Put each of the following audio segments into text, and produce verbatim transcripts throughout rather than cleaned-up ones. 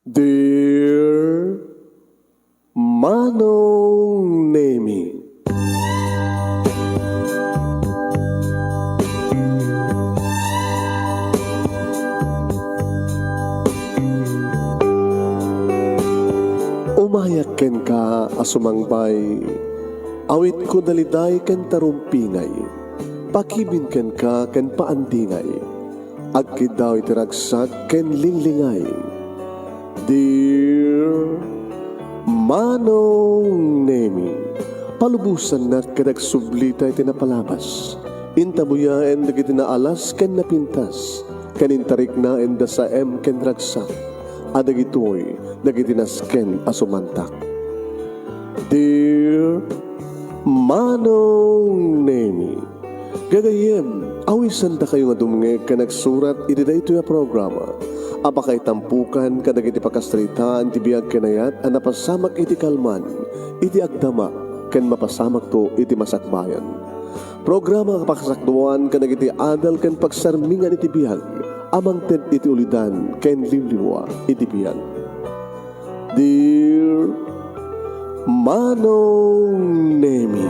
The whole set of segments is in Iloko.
Dear Manong Nemi. Umayak kenka a sumangbay, awitko daliday ken tarumpingay, pakibin kenka ken paandingay, agkiddaw iti ragsak ken linglingay. Dear Manong Nemi, palubosannak ket agsublita iti napalabas. Intabuyaen dagiti naalas ken napintas, ken intariknaen da saem ken ragsak, a dagitoy dagiti nasken a sumantak. Dear Manong Nemi, gagayyem, awisandakayo nga dumngeg ken agsurat iti daytoy a programa a pakaitampukan kadagiti pakasaritaan ti biag ken ayat a napasamak iti kalman, iti agdama, ken mapasamakto iti masakbayan. Programa a pakasakduan kadagiti adal ken pagsarmingan iti biag a mangted iti ulidan ken liwliwa iti biag. Dear Manong Nemi.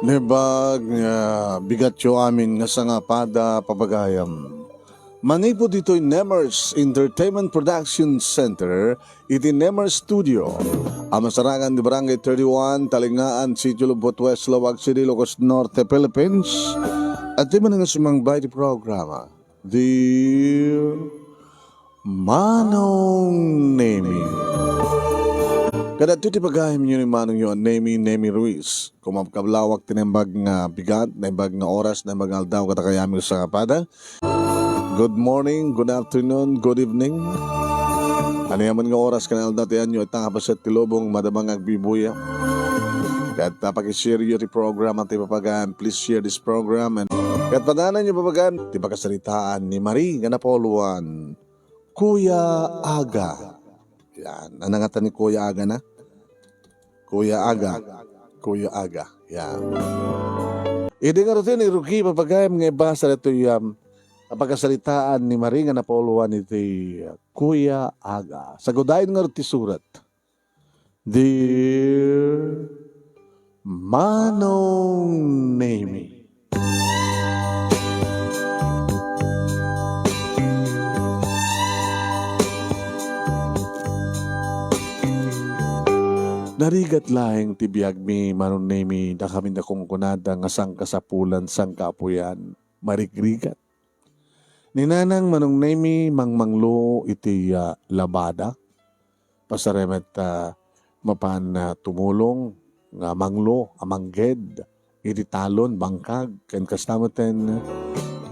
Naimbag nga bigatyo amin nga sangapada, papagayam. Manipud ditoy Nemers Entertainment Production Center, iti Nemers Studio, a masarangan di Barangay thirty-one, Talingaan, Sitio Lubot West, Laoag City, Ilocos Norte, Philippines. Adtoy manen nga sumangbay ti programa, Dear Manong Nemi. Kadagitoy ti pagayamyo ni Manongyo a Nemi, Nemi Ruiz. Kumabkablawak ti naimbag nga bigat, naimbag nga oras, naimbag nga aldaw, kadakayo amin sangapada. Good morning, good afternoon, good evening. Ania man nga oras ken aldaw ti ayanyo, ita nga paset ti lubong, madama nga agbibuya. Ket, ah, pakishareyo ti programa ti papagayam. Please share this program. And ket padananyo, papagayam, ti pakasaritaan ni Marie nga napauloan, Kuya Aga. Yan. Ania ngata ni Kuya Aga na? Kuya Aga. Kuya Aga. Yan. Idi ngarud ti ni Rugi, papagayam, nga ibasa ditoy, um, a pakasaritaan ni Marie nga napauloan iti, uh, Kuya Aga. Sagudayen ngarud ti surat. Dear Manong Nemi. Narigat laeng ti biagmi, Manong Nemi, dakami a kunkunada nga sangkasapulan, sangkaapuyan, marigrigat. Ni Nanang, Manong Nemi, mangmanglo iti, ah, labada. Pasarem met, ah, mapan, ah, tumulong nga manglo a mangged iti talon, bangkag, ken kasta metten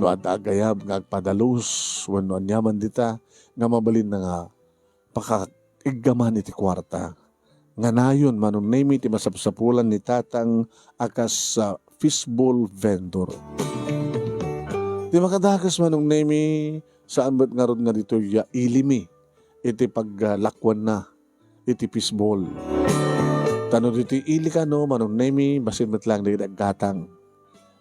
no adda agayab nga agpadalus wenno aniaman dita nga mabalinna nga pakaiggaman iti kuarta. Nga nayon, Manong Nemi, ti masapsapulan ni Tatang a kas, ah, fishball vendor. Ti makadakes, Manong Nemi, saan met ngarud nga ditoy, ah, ilimi iti paglakuanna iti fishball. Ta no ditoy ili kano, Manong Nemi, bassit met laeng dagiti aggatang.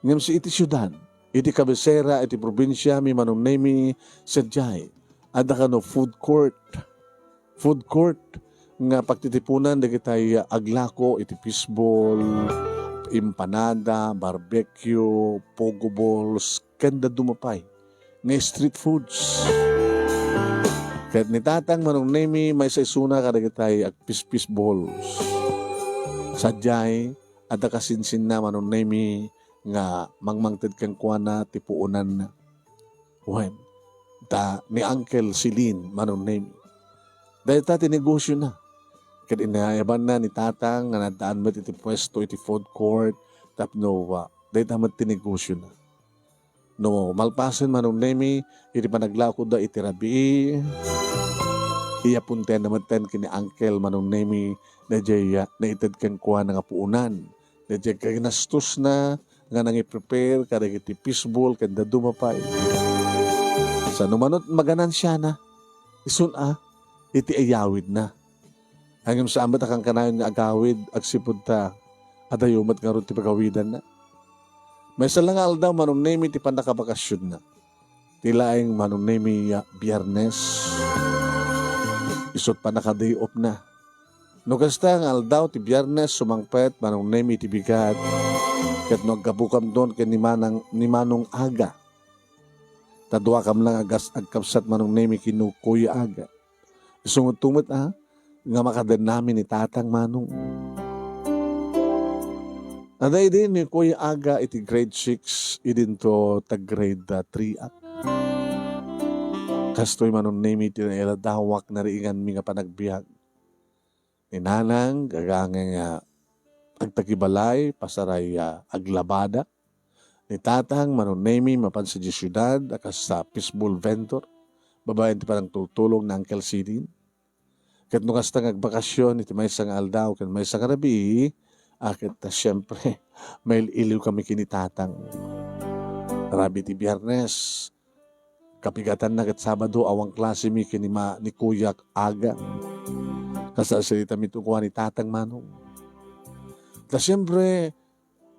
Ngem si iti siudad, iti kabisera iti probinsiami, Manong Nemi, sadiay, adda kano food court. Food court nga pagtitipunan dagiti aglako iti fishball, empanada, barbecue, pogo balls, ken dadduma pay nga street foods. Ket ni Tatang, Manong Nemi, maysa isuna kadagiti agfishfishballs. Sadiay, adda kasinsinna, Manong Nemi, nga mangmangted kenkuana ti puonanna. Wen, ta ni Uncle Celine, Manong Nemi. Dayta ti negosiona. Ket inayabanna ni Tatang nga naddaan met iti puesto iti food court tapno, ah, dayta met ti negosiona. No malpasen, Manong Nemi, iti panaglakoda iti rabii, iyapontenna metten ken ni Uncle, Manong Nemi, daydiay, ah, naited kenkuana nga puonan. Daydiay ginastosna nga nangi-prepare kadagiti fishball ken dadduma pay. Saan no manut maganansiana, isun a, iti iyawidna. Ngem saan met a kankanayon nga agawid agsipud ta adayo met ngarud ti pagawidanna. Maysa la nga aldaw, Manong Nemi, ti pannakabakasionna. Ti laeng Manong Nemi a Biyernes, isut' pannaka-day off-na. No kasta nga aldaw ti Biyernes, sumangpet Manong Nemi ti bigat, ket no aggapukamton ken ni Manang, ni Manong Aga, ta duakam lang agas-, agkabsat Manong Nemi ken ni Kuya Aga. Isu ngarud met a, nga makadennami ni Tatang Manong. Adda idi ni Kuya Aga iti grade six, idinto ta grade, ah, three ak. Kastoy Manong Nemi ti nailadawak nariinganmi nga panagbiag. Ni Nanang, gagangay nga agtagibalay, pasaray, ah, aglabada. Ni Tatang, Manong Nemi, mapan sadiay siudad, a kas, ah, fishball vendor. Babaen ti panangtultulong ni Uncle Sidin. Ket no kasta nga agbakasyon iti maysa nga aldaw ken maysa nga rabii, a ket, ah, siempre, mail-iliw kami ken ni Tatang. Rabii ti Biyernes, kapigatanna ket Sabado, awan klase mi ken ni ma-, ni Kuya Aga. Kasasalitami kenkuana ni Tatang Manong. Ta siempre,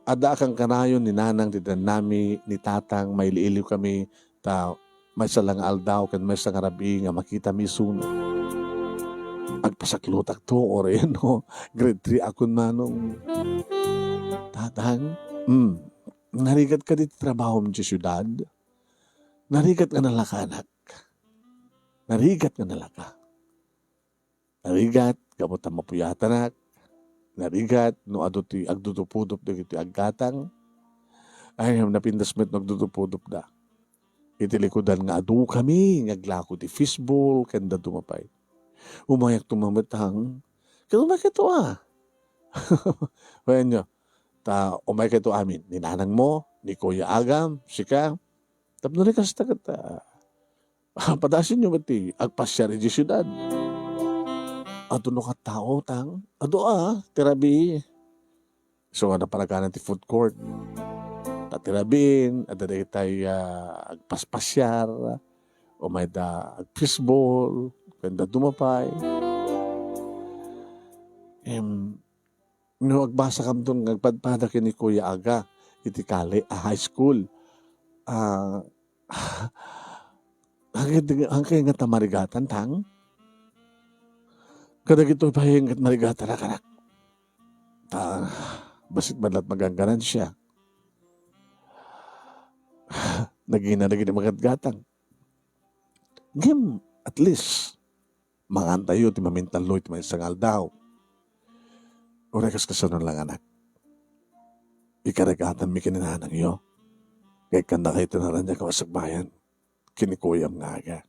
adda a kankanayon ni Nanang ti dennami ni Tatang, mail-iliw kami, ta maysa la nga aldaw ken maysa nga rabii nga makitami isuna. Agpasaklutakto, uray no, grade three akon Manong. Tatang, mm, narigat kadi ti trabahom idiay siudad? Narigat nga nalaka, anak. Narigat nga nalaka. Narigat gapu ta mapuyatanak. Narigat no adu ti agdudupudop dagiti aggatang. Ay, napintas met no agdudupudopda. Iti likudan nga adu kami nga aglako ti fishball ken dadduma pay. Umayak tumammetang. Ket umaykayto a. Wenno, ta umaykayto amin, ni nanangmo, ni Kuya Agam, sika. Tapno ni kasta ket, ah, padasenyo met ti agpasiar idiay siudad. Adu no kattao, tang? Adu a, ti rabii. So, nga naparaganan ti food court. Ta ti rabiin, adda dagitay, ah, agpaspasiar, umayda agfishball, ken dadduma pay. Em, no agbasakamton nga agpadpada ken ni Kuya Aga iti kale-, ah, high school, ah, Haankayo, haankayo ngata marigatan, tang? Kadagitoy pay ket marigatanak, anak. Ta, bassit met la't maggangganansia. Nagina dagiti magatgatang. Ngem, at least, mangantayo ti mamintallo iti maysa nga aldaw. Uray kas kasano lang, anak. Ikarigatanmi ken ni nanangyo. Ket kannakayo ti naraniag a masakbayan ken ni Kuyam nga Aga.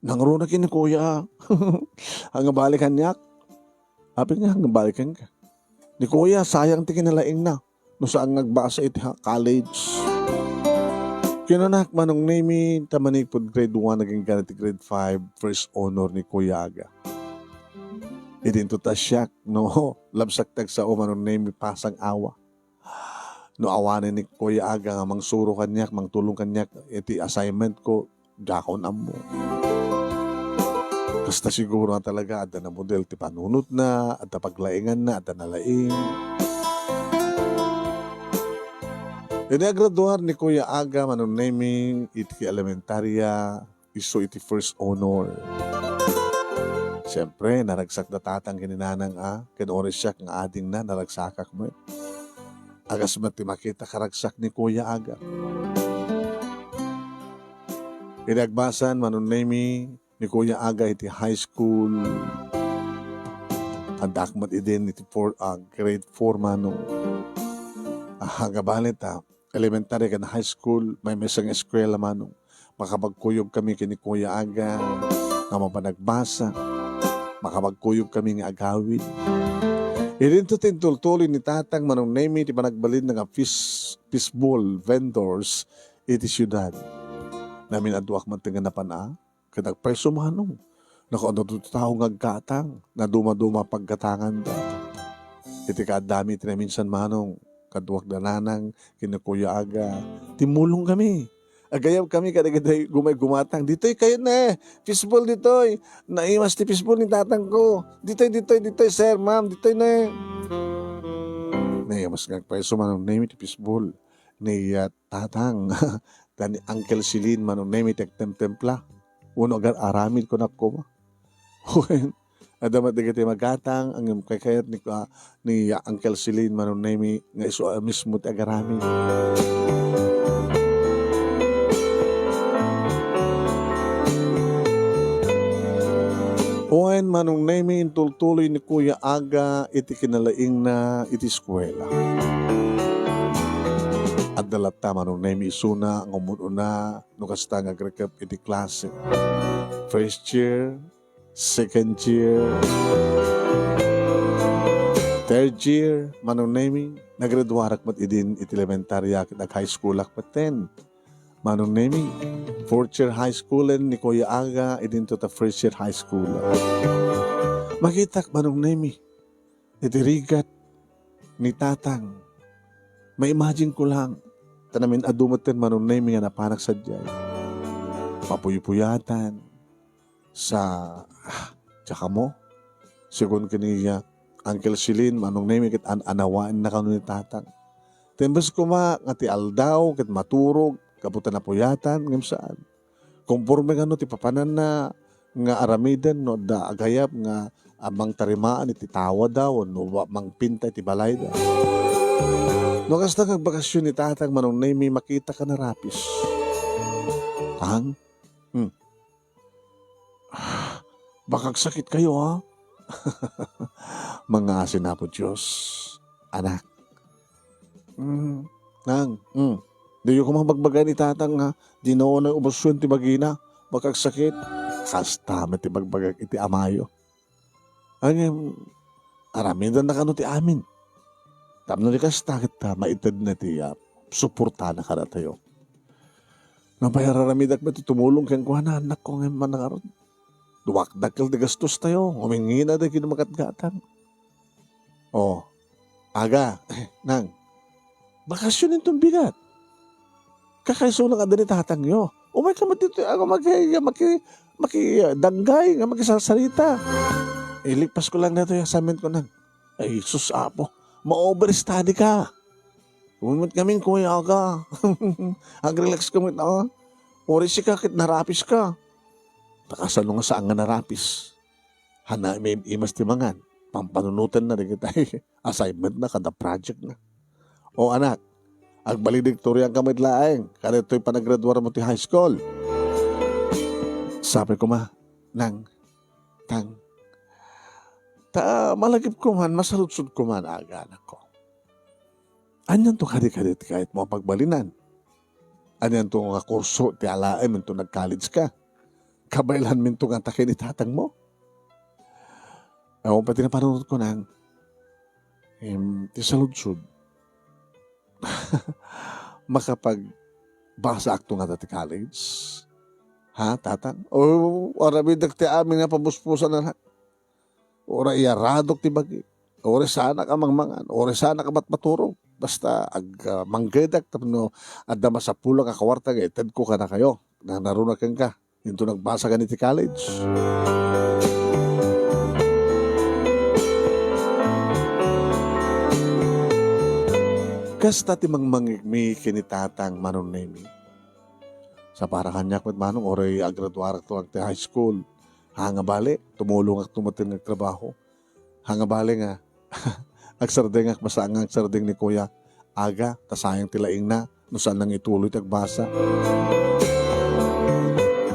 Nangruna ken ni Kuya. Angabali kaniak. Apay nga angabali kenka? Ni Kuya, sayang ti kinalaingna no saan nga agbasa iti ha-, college. Kinanak Manong Nemi, ta manipud grade one agingga ti grade five, first honor ni Kuya Aga. Idinto ta siak, no, labsak ti agsao Manong Nemi, pasang awa. No awanen ni Kuya Aga nga mangsuro kaniak, mangtulong kaniak iti assignment ko, diakon ammo. Kasta siguro nga talaga, adda namudel ti panunotna, adda paglainganna, adda nalaing. Idi agraduar ni Kuya Aga Manong Nemi iti elementarya, isu iti first honor. Siempre, naragsak da tatang ken ni nanang a, ken uray siak nga adingna, naragsakak met. Agas met ti makita karagsak ni Kuya Aga. Idi agbasan, Manong Nemi, ni Kuya Aga iti high school. Addaak met idin iti four, ah, grade four, Manong. Ah, agabali ta, elementary ken high school, maymaysa nga eskuela, Manong. Makapagkuyog kami ken ni Kuya Aga nga mapan agbasa. Makapagkuyog kami nga agawid. Idinto ti intultuloy ni Tatang Manong Nemi ti panagbalinna nga fish, fishball vendors iti siudad. Naminaduak met nga napan a, ket agpayso, Manong. Nakaadda ti tao nga aggatang, naduma-duma paggatanganda. Iti kaaddami ti naminsan, Manong, kaduak da nanang ken ni Kuya Aga, timmulong kami. Agayabkami kadagiti gumay-gumatang. "Ditoy kayo ne. Fishball ditoy. Naimas ti fishball ni tatangko. Ditoy, ditoy, ditoy, sir, ma'am. Ditoy ne." Naimas nga agpayso, Manong Nemi, ti fishball ni, ah, tatang. Ta ni Uncle Celine, Manong Nemi, ti agtemtempla. Wenno agar-aramid, kunak koma. Wen, adda met dagiti magatang, ngem kaykayat ni, ah, ni Uncle Celine, Manong Nemi, nga isu a mismo ti agaramid. Wen, Manong Nemi, intultuloy ni Kuya Aga iti kinalaingna iti eskuela. Adda latta, Manong Nemi, isuna nga umun-una no kasta nga agrekep iti klase. First year, second year, third year, Manong Nemi, naggraduarak met idin iti elementaria ket ag-high schoolak metten. Manong Nemi, fourth year high school ni Kuya Aga, idinto ta first year high school. Makitak, Manong Nemi, iti rigat ni Tatang. Ma-imagine ko lang, ta namin-adu metten, Manong Nemi, nga napanak sadiay. Mapuypuyatan, sa, ah, diak ammo. Segun ken ni, ah, Uncle Celine, Manong Nemi, ket an-anawaenna kano ni Tatang. Ti imbes koma nga ti aldaw ket maturog gapu ta napuyatan, ngem saan. Konforme kano ti papananna nga aramiden no adda agayab nga, ah, mangtarimaan iti tawada wenno wa-, mangpinta iti balayda. No kasta nga agbakasyon ni Tatang, Manong Nemi, makitak a narapis. Tang? Hmm. Baka agsakit kayo, ha? Mangngaasin, Apo Dios, anak. Mm, nang, mm. Diyo koma bagbaga ni Tatang nga di naunay ubosyon ti bagina, baka agsakit. Kasta met ti bagbagak iti amayo. Ngem, aramidenna kano ti amin. Tapno di kasta, ket, ah, maitedna ti, ah, suportana kadatayo. Napay ar-aramidak met ti tumulong kenkuana, annakko, ngem manangarud. Duak dakkel ti gastostayo, ngumingina dagiti magatgatang. Oh, Aga, nang, bakasyon inton bigat. Kakaiso lang adda ni tatangyo. Umay ka met ditoy, ako maki-, maki-, maki-, danggay nga makisarsarita. Ilipas ko lang ditoy assignment ko, nang. Ay, sus, Apo, ma-overstudy ka. Umay met ngamin, Kuya Aga. Agrelax ka met, ah. Uray sika ket narapis ka. Ta kasano nga saan nga narapis? Hanna, im-, imas ti mangan. Pampanunotenna dagiti assignmentna kada projectna. O anak, agvaledictorian ka met laeng, kadagitoy panagraduarmo ti high school. Sabi ko, ma, nang, tang, ta malagip ko man, masaludsod ko man, Aga, anakko. Anianto kadi-kadi ti kayatmo a pagbalinan? Anianto nga kurso ti alaem inton nag-college ka? Kabaelanminto ngata ken ni tatangmo? Awan pay ti napanunotko, nang, em, ti saludsod. Makapagbasaakto ngata ti college? Ha, tatang? O, aramidek ti amin nga pabusbusan, anak. Uray iyaradok ti bagi. Uray saanak a mangmangan. Uray saanak a matmaturog. Basta ag-, ah, manggedak tapno adda masapulak a kuarta nga itedko kadakayo. Nanaruna kenka. Inton nagbasa ka iti college. Kasta ti mangmangikmi ken ni tatang, Manong Nemi. Sapara kaniak met, Manong, uray agraduarakto ti high school. Ha nga bale, tumulongakto met nga agtrabaho. Ha nga bale nga, agsardengak, masaan nga agsardeng ni Kuya Aga, ta sayang ti laingna, no saan nga ituloy ti agbasa.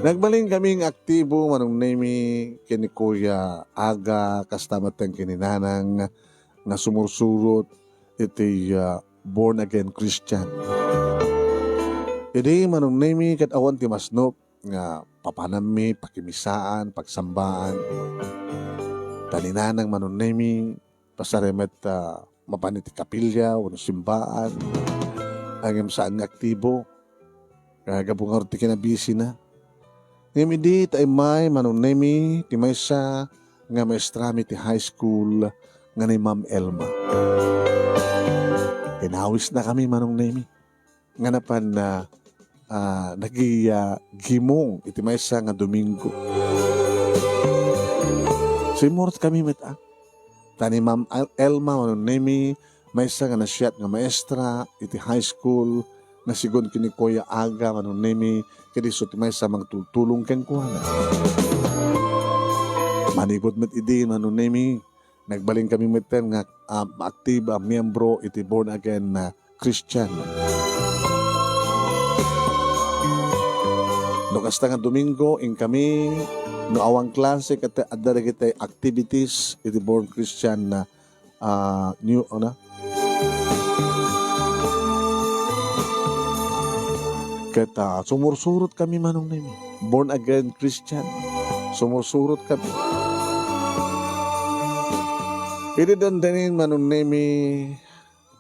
Nagbalin kami nga aktibo, Manong Nemi, ken ni Kuya Aga, kasta met ken ni Nanang, nga sumursurot iti, ah, born again Christian. Idi, Manong Nemi, ket awan ti masnop nga papanammi, pakimisaan, pagsambaan. Ta ni Nanang, Manong Nemi, pasar met, ah, mapan iti kapilya wenno simbaan. Ngem saan nga aktibo. Nga gapu ngarud ti kinabisina. Ngem idi ta immay, Manong Nemi, ti maysa nga maestrami ti high school nga ni Ma'am Elma. Inawisnakami, Manong Nemi, nga napan, ah, ah, nagigimong iti maysa nga Domingo. Simmurotkami met, ah. Ta ni Ma'am El-, Elma Manunemi, maysa nga nasayaat nga maestra iti high school, nga sigun ken ni Kuya Aga Manunemi, ket isu ti maysa mangtultulong kenkuana. Manipud met idi, Manunemi, nagbalin kami metten nga, ah, aktibo a miyembro iti born again a Christian. No kasta nga Domingo, inkami, no awan klase, ket adda dagiti activities iti born Christian na, ah, new, ano? Ket, ah, sumursurot kami, Manong Nemi. Born again Christian. Sumursurot kami. Idi dandanin, Manong Nemi,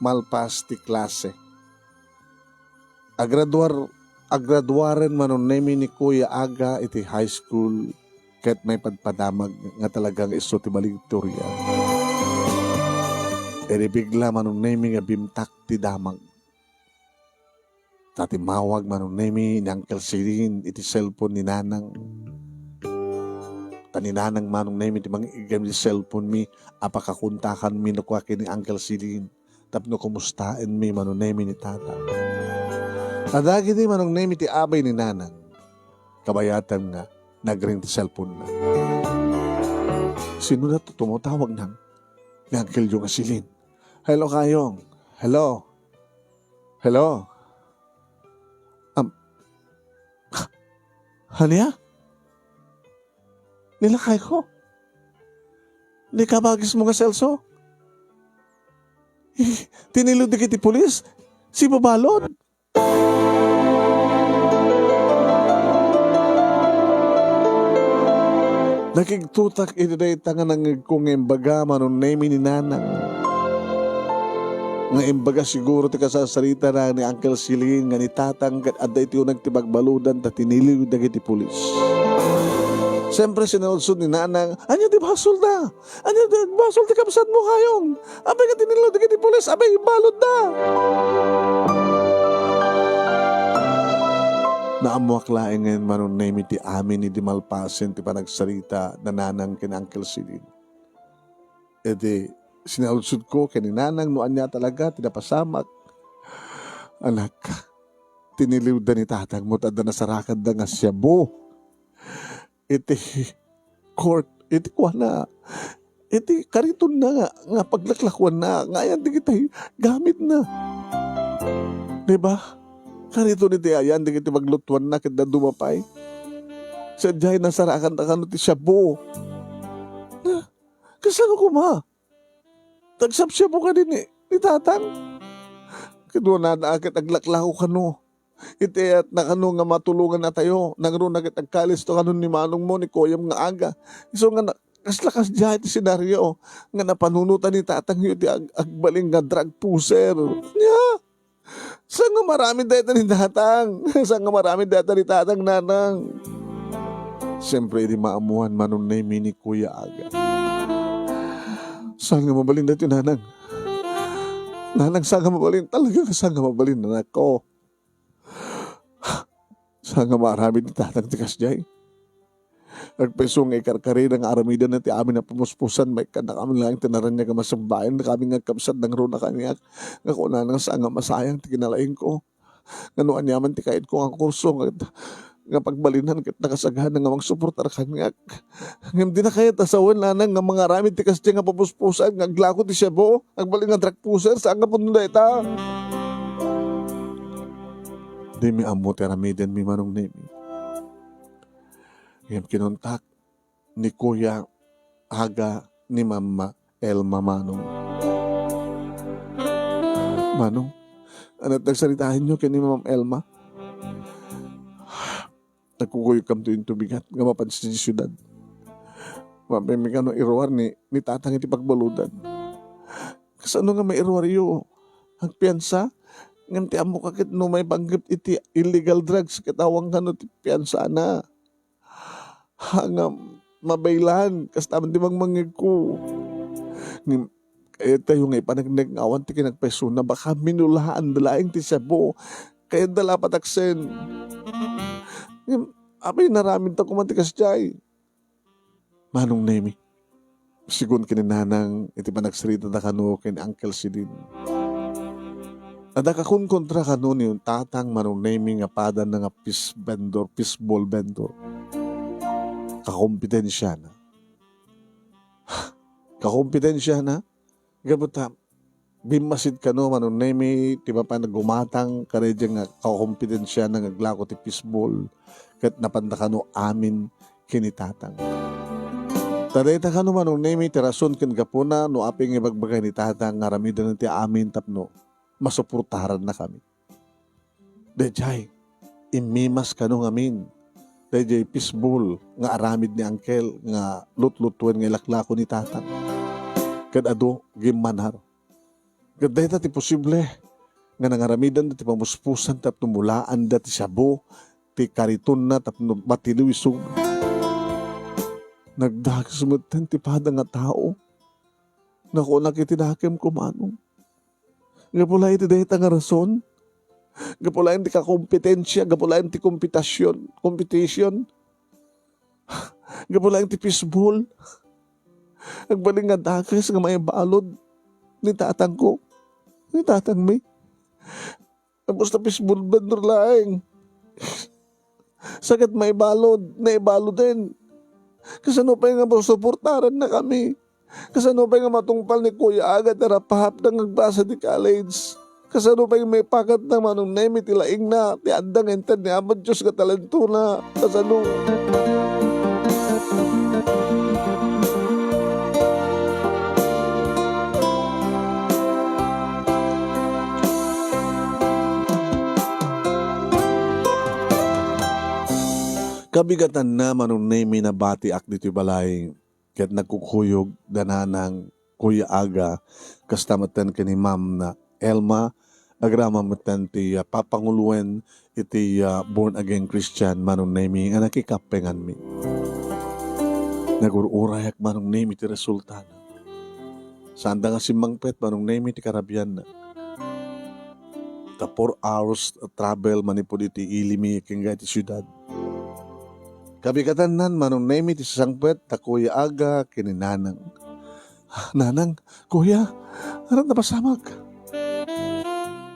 malpas ti klase. Agraduar-, agraduaren, Manong Nemi, ni Kuya Aga iti high school ket maipadpadamag nga talaga nga isu ti valedictorian. Idi bigla, Manong Nemi, nga bimtak ti damag. Ta timmawag, Manong Nemi, ni Uncle Celine iti cellphone ni Nanang. Ta ni Nanang, Manong Nemi, ti mangigem iti cellphone mi, a pakakontakanmi no kua ken ni Uncle Celine tapno kumustaenmi, Manong Nemi, ni Tatang. Kadagidi, Manong Nemi, ti abay ni Nanang. Kabayatam nga nagring ti cellphone na. Sino da to tumawag, Nang? Ni Uncle Joe nga Celine. Hello, Kayong. Hello. Hello. Am, ania? Ni lakayko? Ni kabagismo nga Celso? Tiniliw dagiti pulis? Sibabalud? Nakigtutak iti dayta nga nangngegko nga imbaga, Manong Nemi, ni Nanang. Nga imbaga siguro ti kasasarita na ni Uncle Celine nga ni Tatang ket adda iti uneg ti pagbaludan ta tiniliw dagiti pulis. Siyempre, sinaludsod ni Nanang, "Ania ti basolda? Ania ti basol ti kabsatmo, Kayong? Apay nga tiniliw dagiti pulis? Apay imbaludda?" Naammoak laengen, Manong Nemi, ti amin idi malpasen ti panagsarita na Nanang ken Uncle Celine. Idi sinaludsodko ken ni Nanang no ania talaga ti napasamak. Anak, tiniliwda ni Tatangmo ta adda nasarakanda nga shabu iti court, iti kuana, iti karitonna nga, nga paglaklakuanna, nga ayan dagiti gamitna. Di ba? Kariton iti ayan dagiti paglutuanna ket dadduma pay. Sadiay nasarakanda kano ti shabu. Na, kasano koma? Tagsabsabo kadi ni, ni Tatang? Kaduana da ket aglaklako kano. Iti ayatna kano nga matulongannatayo, nangruna ket agkalisto kano ni manongmo, ni kuyam nga Aga. Isu nga na-, kasla kasdiay ti senaryo nga napanunotan ni Tatangyo ti ag-, agbalin nga drug pusher. Nia? Saan nga maaramid dayta ni Tatang? Saan nga maaramid dayta ni Tatang, Nanang? Siyempre, idi maammuan, Manong Nemi, ni Kuya Aga. Saan nga mabalin dayta, Nanang? Nanang, saan nga mabalin? Talaga nga saan nga mabalin, anak ko? Saan nga maaramid ni Tatang ti kasdiay? Agpayso nga ikarkarina nga aramidenna ti amin a pamuspusan, maikkannakamin laeng ti naraniag a masabbayan, dakamin nga agkabsat, nangruna kaniak nga kunana nga saan nga masayang ti kinalaingko. Nga no aniaman ti kayatko nga kurso nga, nga pagbalinan ket nakasagana nga mangsuportar kaniak. Ngem dina kayat a sawen, Nanang, nga mangaramid ti kasdiay nga pamuspusan nga aglako ti shabu, agbalin nga drug pusher, saan nga pudno dayta? Dimi ammo ti aramidenmi, Manong Nemi. Ngem kinuntak ni Kuya Aga ni Mama Elma, Manong. Manong, ania ti nagsaritaenyo ken ni Ma'am Elma? Nagkukuyogkamto into bigat nga mapan sidi siudad. Mapay mi kano iruar ni, ni Tatang iti pagbaludan. Kasano nga mairuaryo? Agpiansa? Ngem ti ammok a ket no maipanggep iti illegal drugs ket awan kano ti piansana. Ha nga mabaylan, kasta man ti mangmangngegko. Ngem, kayatyo nga ipaneknek nga awan ti kinagpaysona, baka minulaanda laeng ti shabu. Kayatda la a pataksen. Ngem, apay, inaramidta koma ti kasdiay. Manong Nemi, segun ken ni Nanang iti panagsaritada kano ken Uncle Sidin, adda kakonkontra kano ni Tatang Manong Nemi nga padana nga fish vendor, fishball vendor. Kakompetensiana. Kakompetensiana? Gapu ta, bimmasid kano, Manong Nemi, ti mapan a gumatang kadaydiay nga kakompetensiana nga aglako ti fishball, ket napanda kano amin ken ni Tatang. Ta dayta kano, Manong Nemi, ti rason ken gapuna no apay nga ibagbaga ni Tatang nga aramiden ti amin tapno masuportarannakami. Daydiay, immimas kano ngamin daydiay fishball nga aramid ni Uncle nga lutlutuen nga ilaklako ni Tatang. Ket adu, gimmanar. Ket dayta ti posible nga nangaramidanda ti pamuspusan tapno mulaanda ti siabu ti karitonna tapno matiliw isuna. Nagdakes metten ti pada nga tao. Nakunak iti dakemko, Manong. Gapu laeng iti dayta nga rason, gapu laeng ti kakompetensia, gapu laeng ti kompetasion, competition, gapu laeng ti fishball, agbalin nga dakes nga maibalud ni tatangko, ni tatangmi. Tapos ta fishball vendor laeng. Sa ket maibalud, naibaluden. Kasano pay nga masuportarannakami? Kasano pay nga matungpal ni Kuya Aga ti rapahapna nga agbasa ti college? Kasano pay nga maipakatna, Manong Nemi, ti laingna, ti adda nga inted ni Apo Dios nga talentona? Kasano? Kabigatanna, Manong Nemi, nabatiak ditoy balay ket nagkukuyog da Nanang, Kuya Aga, kasta metten ken ni Ma'am na Elma, agraman metten ti, ah, papanguloen iti, ah, born again Christian, Manong Nemi, nga nakikappenganmi. Nagur-urayak, Manong Nemi, ti resultana. Saanda nga simmangpet, Manong Nemi, ti karabianna. Ta four hours travel manipud iti ilimi ken iti siudad. Kabigatannan, Manong Nemi, ti sasangpet ta Kuya Aga ken ni Nanang. "Nanang, Kuya, aram napasamak,"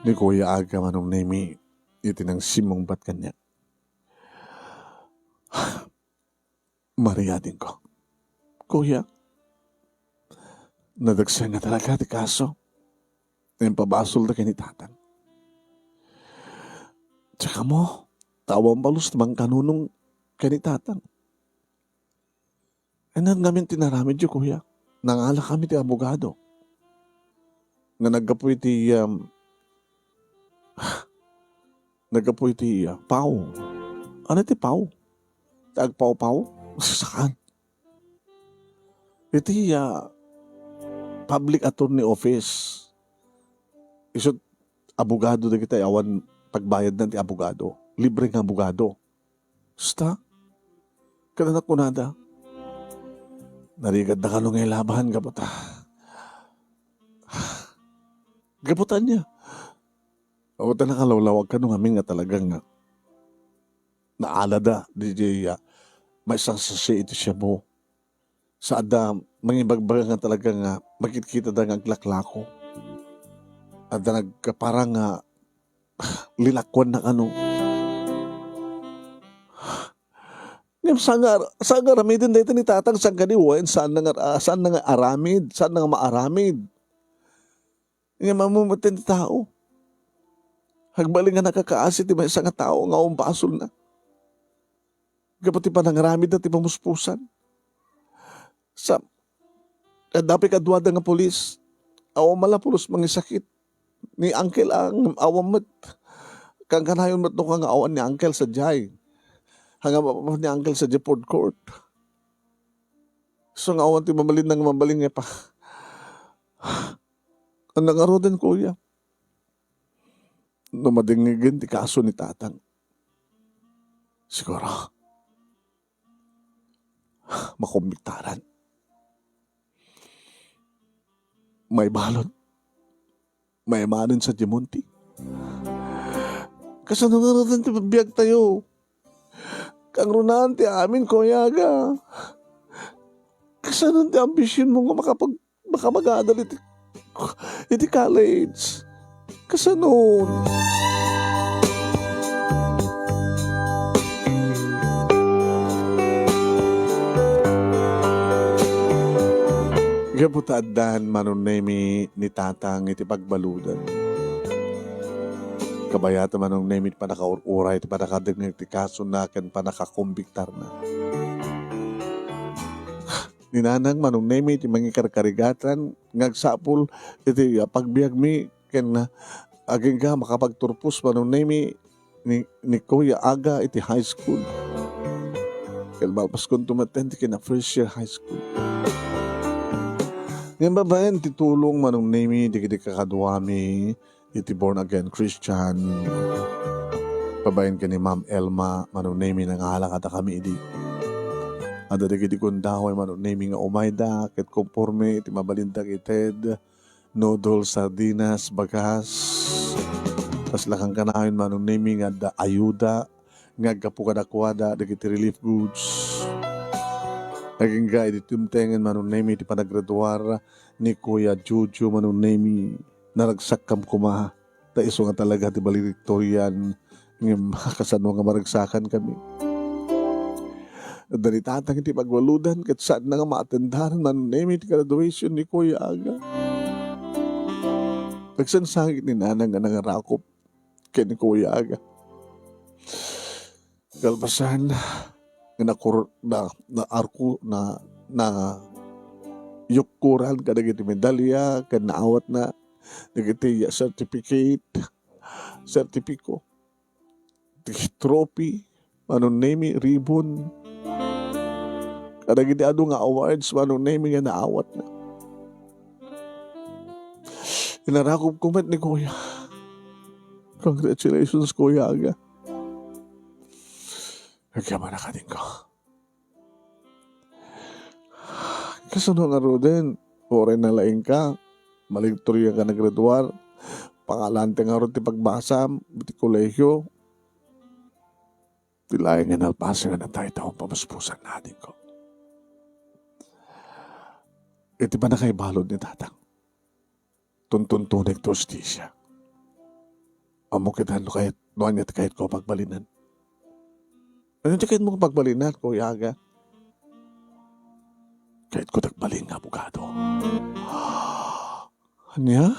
ni Kuya Aga, Manong Nemi, iti nangsimmungbat kaniak. Mariadingko. Kuya, nadagsen nga talaga ti kaso. Impabasolda ken ni Tatang. Tsaka mo, ta awan balos ti mangkanunong ken ni Tatang. Ania ngamin ti naramidyo, Kuya? Nangalakami ti abogado. Nga naggapu iti, um, naggapu iti, ah, pau. Ano ti pau? Ti agpawpaw? Saan? Iti, ah, public attorney office. Isut abogado dagiti awan pagbayadna ti abogado. Libre nga abogado. Sta? Kada nakunada, narigadda kano nga ilaban, gapu ta, gapu ta ania? O, ta nakalawlawag kano ngamin nga talagang nga naalada, di, di, ah, maisasasi iti siabu. Sa adda mangibagbaga nga talaga nga makitkitada nga aglaklako. Adda nagkaparang nga linakuan na kano. Ngem saan nga, saan nga aramiden dayta ni Tatang, saan kadi wen, saan na nga, ah, saan na nga aramid, saan na nga maaramid. Ngem ammo met ti tao. Agbalin nga nakakaasi ti maysa nga tao nga awan basolna. Gapu ti panangaramidna ti pamuspusan. Sa, adda pay kaduada nga pulis. Awan man la pulos mangisakit. Ni Uncle ang awan met. Kankanayon met no nga awan ni Uncle sadiay. Nga mapapan ni Uncle sadiay food court. So nga awan ti mabalin nga mabalin nga pa. Ania ngaruden, Kuya? No madingngigen ti kaso ni Tatang, siguro, makumbiktaran. Maibalud. Maimanen sadiay monti. Kasano ngaruden ti biagtayo? Kangrunaan ti amin, Kuya Aga. Kasano ti ambisionmo nga makapag-, makapagadal iti, iti college? Kasano? Gapu ta addan Manong Nemi ni Tatang iti pagbaludan. Kabayatan Manong Nemi ti pannakaur-uray, ti pannakadengngeg ti kasona ken pannakakombiktarna. Ni Nanang Manong Nemi ti mangikarkarigatan nga agsapul iti, ah, pagbiagmi ken, ah, agingga makapagturpos Manong Nemi ni, ni Kuya Aga iti high school. Ken malpaskonto met ti kina first year high school. Ngem babaen ti tulong Manong Nemi dagiti kakaduami iti born again Christian. Babaen ken ni Ma'am Elma, Manong Nemi, nangala kadakami idi. Adda dagiti gundaway Manong Nemi nga umayda ket konforme iti mabalinda ited, noodles, sardinas, bagas. Kasla kankanayon Manong Nemi nga adda ayuda nga aggapu kadakuada dagiti relief goods. Agingga idi timtengen Manong Nemi ti panagraduar ni Kuya Jojo Manong Nemi, naragsakkam koma, ta isu nga talaga ti valedictorian, ngem kasano nga maragsakan kami. Adda ni Tatang iti pagbaludan ket saanna nga maatendaran Manong Nemi ti graduation ni Kuya Aga. Nagsangsangit ni Nanang nga nangarakop ken ni Kuya Aga. Kalpasan, nga nakur-, na, na arko, na, na yukkuran kadagiti medalya, ken naawatna dagiti certificate, sertipiko, ti trophy, Manong Nemi, ribbon, kadagiti adu nga awards, Manong Nemi, nga naawatna. Inarakop ko met ni Kuya. Congratulations, Kuya Aga. Agyaman a kadingko. Kasano ngaruden? Uray nalaingka, valedictorian ka nagraduar, pangalante ngarud ti pagbasam iti kolehio. Ti laeng nga nalpasen nga nataytaw pamuspusan, adingko. Iti pannakaibalud ni Tatang, tuntuntunek ti hustisia. Ammo ketdi no kayat, no ania ti kayatko a pagbalinan. Ania ti kayatmo a pagbalinan, Kuya Aga? Kayatko ti agbalin nga abogado. Ania?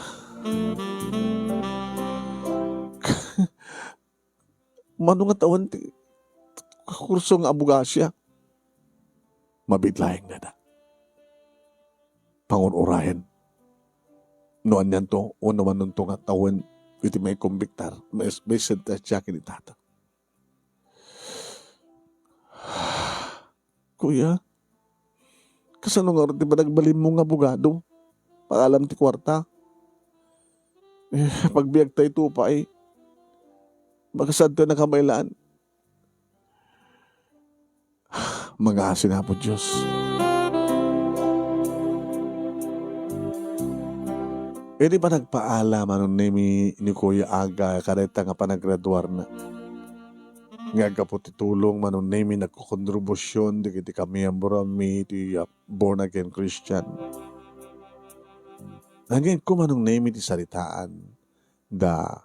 Mano nga tawen ti kurso nga abogasia? Mabiit laeng dayta. Pangur-urayen no anianto wenno manonto nga tawen iti maikombiktar, mais-, maisentensia ken ni Tatang. Kuya, kasano ngarud ti panagbalinmo nga abogado? Pangalam ti kuarta? Eh, pagbiagtayto pay, makasadto a nakabaelan. Mangaasi ni Apo Dios. Idi panagpaala Manong Nemi ni Kuya Aga kadayta nga panagraduarna, nga aggapu ti tulong Manong Nemi nagkokontribusion dagiti kamiyembromi ti, ah, born again Christian. Nangngegko Manong Nemi ti saritaan da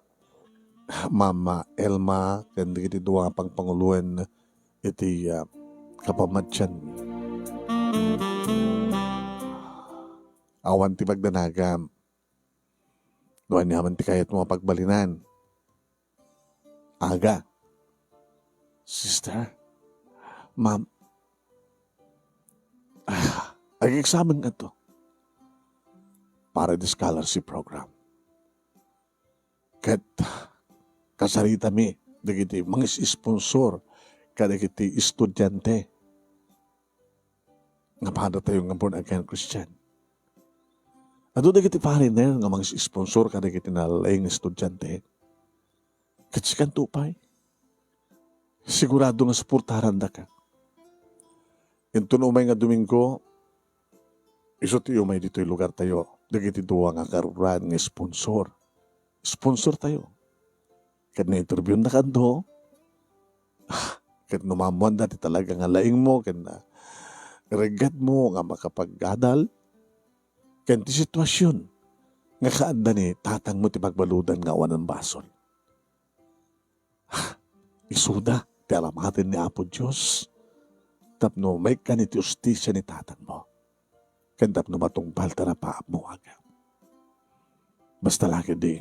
Mama Elma ken dagiti dua nga pangpanguloen iti, ah, kapamatianmi. Awan ti pagdanagam. No ania man ti kayatmo a pagbalinan. Aga. Sister? Ma'am? Ah, ag-examen ngarud para iti scholarship program. Ket kasaritami dagiti mangis-sponsor kadagiti estudiante nga padatayo nga born again Christian. Adu dagiti foreigner nga mangis-sponsor kadagiti nalaing nga estudiante. Ket sikanto pay, sigurado nga suportarandaka. Inton umay nga Domingo, isu ti umay ditoy lugartayo dagiti dua nga karuran nga sponsor. Sponsor tayo. Ket no interviewennaka, adu, ket no maammoanda ti talaga nga laingmo ken, ah, reggatmo nga makapag-adal, ken ti situasion nga kaadda ni tatangmo ti pagbaludan nga awanen basol. Isuda ti aramaten ni Apo Dios tapno maikkan iti hustisia ni tatangmo ken tapno matungpal ti napaapmo, aga. Basta la ketdi,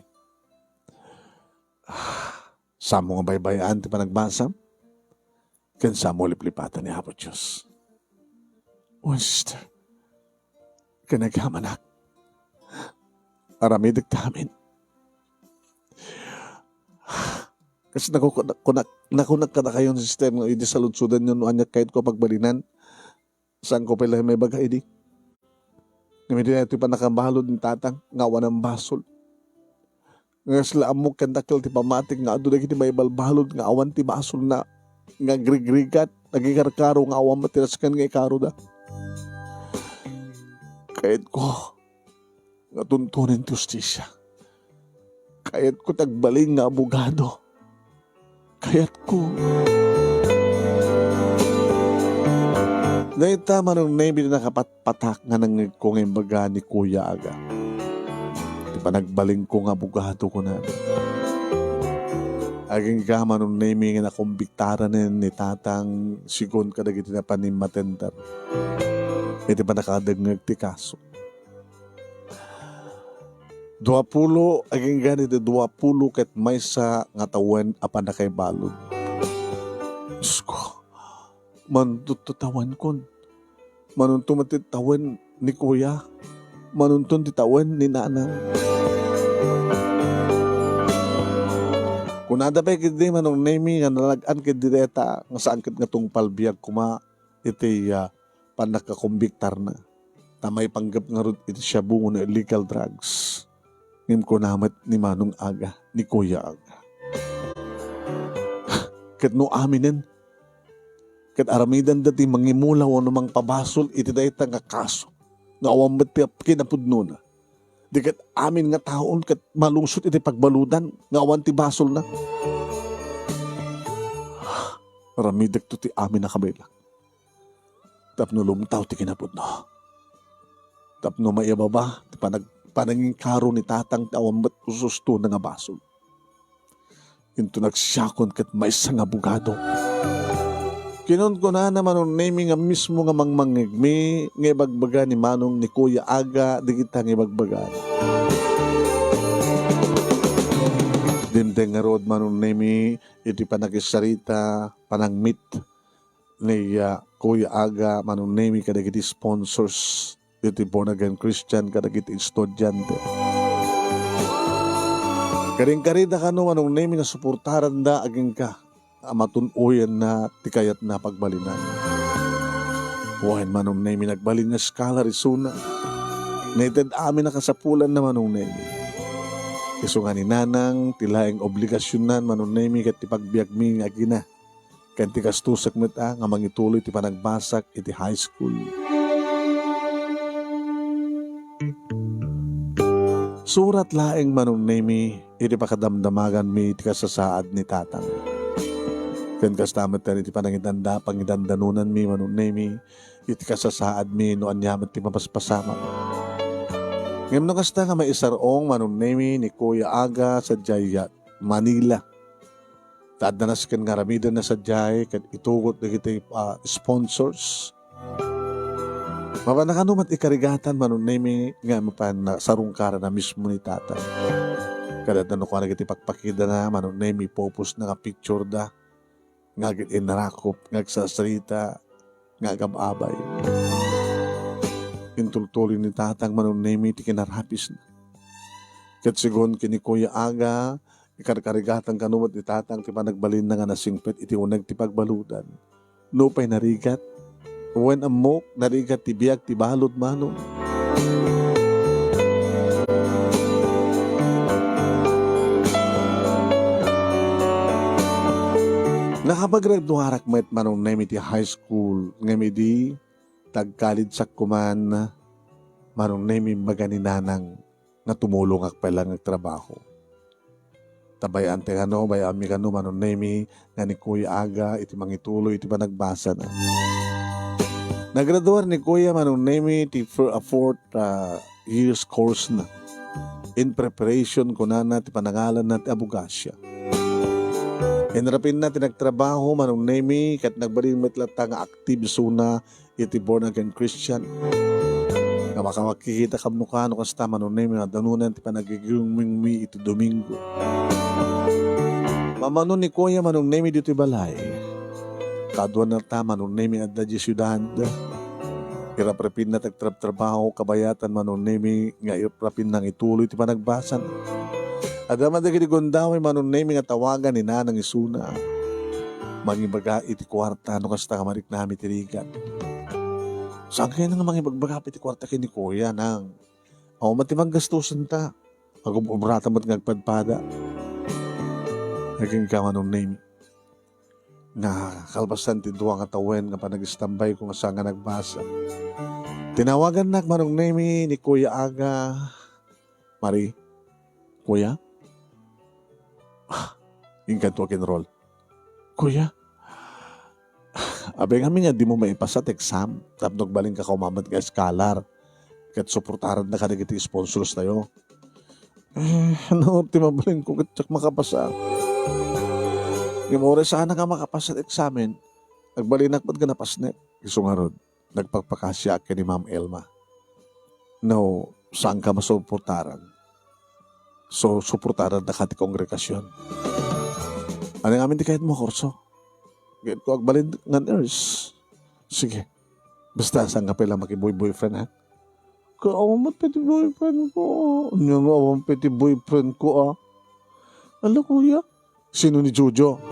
saanmo nga baybay-an ti panagbasam ken saanmo liplipatan ni Apo Dios. Wen, sister, ken agamanak, aramidek ti amin. Kas naku-, kuna-, kuna-, nakunak kadakayon, sister, no idi saludsodanyo no ania kayatko a pagbalinan, saanko pay la maibaga idi. Ngem idi daytoy pannakabalud ni tatang nga awanen basol, nga kasla ammok ken dakkel ti pammatik nga adu dagiti maibalbalud nga awan ti basolna, nga agrigrigat, agikarkaro nga awan met ti nasken nga ikaroda. Kayatko nga tuntunen ti hustisia. Kayatko ti agbalin nga abogado. Kayatko. Dayta, Manong Nemy, ti nakapatpatak nga nangngegko nga imbaga ni Kuya Aga. Ti panagbalinko nga abogado, kunana. Agingga, Manong Nemy, nga nakombiktaranen ni tatang sigun kadagiti napan immatender iti pannakadengngeg ti kaso. Duapulo, agingga iti duapulo ket maysa nga tawen a pannakaibalud. Diosko, manunto ti tawenkon. Manunto met ti tawen ni Kuya. Manunto ti tawen ni Nanang. Kunada pay ketdi, Manong Nemy, nga nalag-an ketdi dayta nga saan ket nga tungpal biag koma iti, ah, pannakakombiktarna. Ta maipanggep ngarud iti shabu wenno illegal drugs. Ngem kuna met ni Manong Aga, ni Kuya Aga, ket no aminen, ket aramidenda ti mangimula wenno mangpabasol iti dayta nga kaso nga awan met ti kinapudnona. Di ket amin nga taon ket malungsot iti pagbaludan nga awan ti basolna. Aramidekto ti amin a kabaelak tapno lumtaw ti kinapudno. Tapno maibaba ti panag-, panangikaro ni tatang ti awan met ususto nga basol. Inton nagsiakon ket maysa nga abogado. Kinunkunana, Manong Nemy, nga mismo nga mangmangngegmi nga ibagbaga ni Manong ni Kuya Aga dagita nga ibagbaga. Dimteng ngarud, Manong Nemy, iti panakisarita, panangmit ni, ah, Kuya Aga, Manong Nemy, kadagiti sponsors iti Born Again Christian kadagiti estudiante. Karinkarida kano, Manong Nemy, nga suportaranda agingga a matun-oyenna ti kayatna pagbalinan. Wen, Manong Nemy, nagbalin nga scholar isuna. Naited amin a kasapulanna, Manong Nemy. Isu nga ni Nanang, ti laeng obligasionnan, Manong Nemy, ket ti pagbiagmi nga agina. Ken ti kastosek met, a, nga mangituloy ti panagbasak iti high school. Surat laeng, Manong Nemy, iti pakadamdamaganmi iti kasasaad ni Tatang. Ken kasta met iti panangidanda-, pangidandanonanmi, Manong Nemy, iti kasasaadmi no ania met ti mapaspasamak. Ngem no kasta nga maisar-ong, Manong Nemy, ni Kuya Aga sadiay Manila. Ta adda nasken nga aramidenna sadiay ket itugot dagiti, ah, sponsors. Mapan kano met ikarigatan, Manong Nemy, nga mapan sarungkaranna mismo ni Tatang. Ket adda no kuana dagiti pakpakidana, Manong Nemy, pupusna nga picture da nga agin-innarakop, nga agsarsarita, nga agab-abay. Intultuloy ni Tatang, Manong Nemy, ti kinarapisna. Ket sigun ken ni Kuya Aga, ikarkarigatan kano met ni Tatang ti panagbalinna nga nasingpet iti uneg ti pagbaludan. Nupay narigat, wen ammok, narigat ti biag ti balud, Manong. Nakapaggraduarak met, Manong Nemy, ti high school, ngem idi tagkalidsakko man, Manong Nemy, imbaga ni Nanang nga tumulongak pay la nga agtrabaho. Ta bay-an ti kano, bay-anmi kano, Manong Nemi, nga ni Kuya Aga iti mangituloy iti panagbasana. Nagraduar ni Kuya Manong Nemi ti fir-, a fourth, ah, year's course na. In preparation, kunana, ti panangalanna ti abogasia. Inrapinna ti nagtrabaho, Manong Nemi, ket nagbalin met latta nga active isuna iti born again Christian. Nga makamakikita kano kano kasta, Manong Nemi, nga danunan ti panagigingmingmi iti Domingo. Mamano ni Kuya Manong Nemi ditoy balay. Kaduana ta, Manong Nemi, adda diay siudad. Iraprapinna ti agtrabtrabaho, kabayatan, Manong Nemi, nga iraprapinna nga ituloy ti panagbasana. Adda man dagiti gundaway, Manong Nemi, nga tawagan ni Nanang isuna. Mangibaga iti kuarta no kasta nga mariknami ti rigat. Saan kayo nga mangibagbaga iti kuarta ken ni Kuya, Nang? Awan met ti manggastusenta. Agub-ubrata met nga agpadpada. Ay, kenka, Manong Nemi. Nga kalpasan ti dua nga tawen nga panagistambay ko nga saan nga nagbasa. Tinawagannak, Manong Nemi, ni Kuya Aga. Mari, Kuya? Ah, inkanto a kinrol. Kuya? Abay ngamin nga dimo maipasa ti exam tapno agbalinka kaumamet nga scholar ket suportaranna kadagiti sponsors tayo. Eh, ano ti mabalinko ket diak makapasa? Ngem uray saanak a makapasa ti eksamen, agbalinak met nga napasnek. Isu ngarud, nagpakpakasiak ken ni Ma'am Elma. No, saanka masuportaran? So, suportarannaka ti kongregasion. Ania ngamin ti kayatmo a kurso? Kayatko agbalin nga nurse. Sige. Basta, saanka pay la makiboy-boyfriend, ha? Ka, awan met pay ti boyfriend ko. Ania nga awan pay ti boyfriend ko, ah? Ala, kuya? Sino ni Jojo?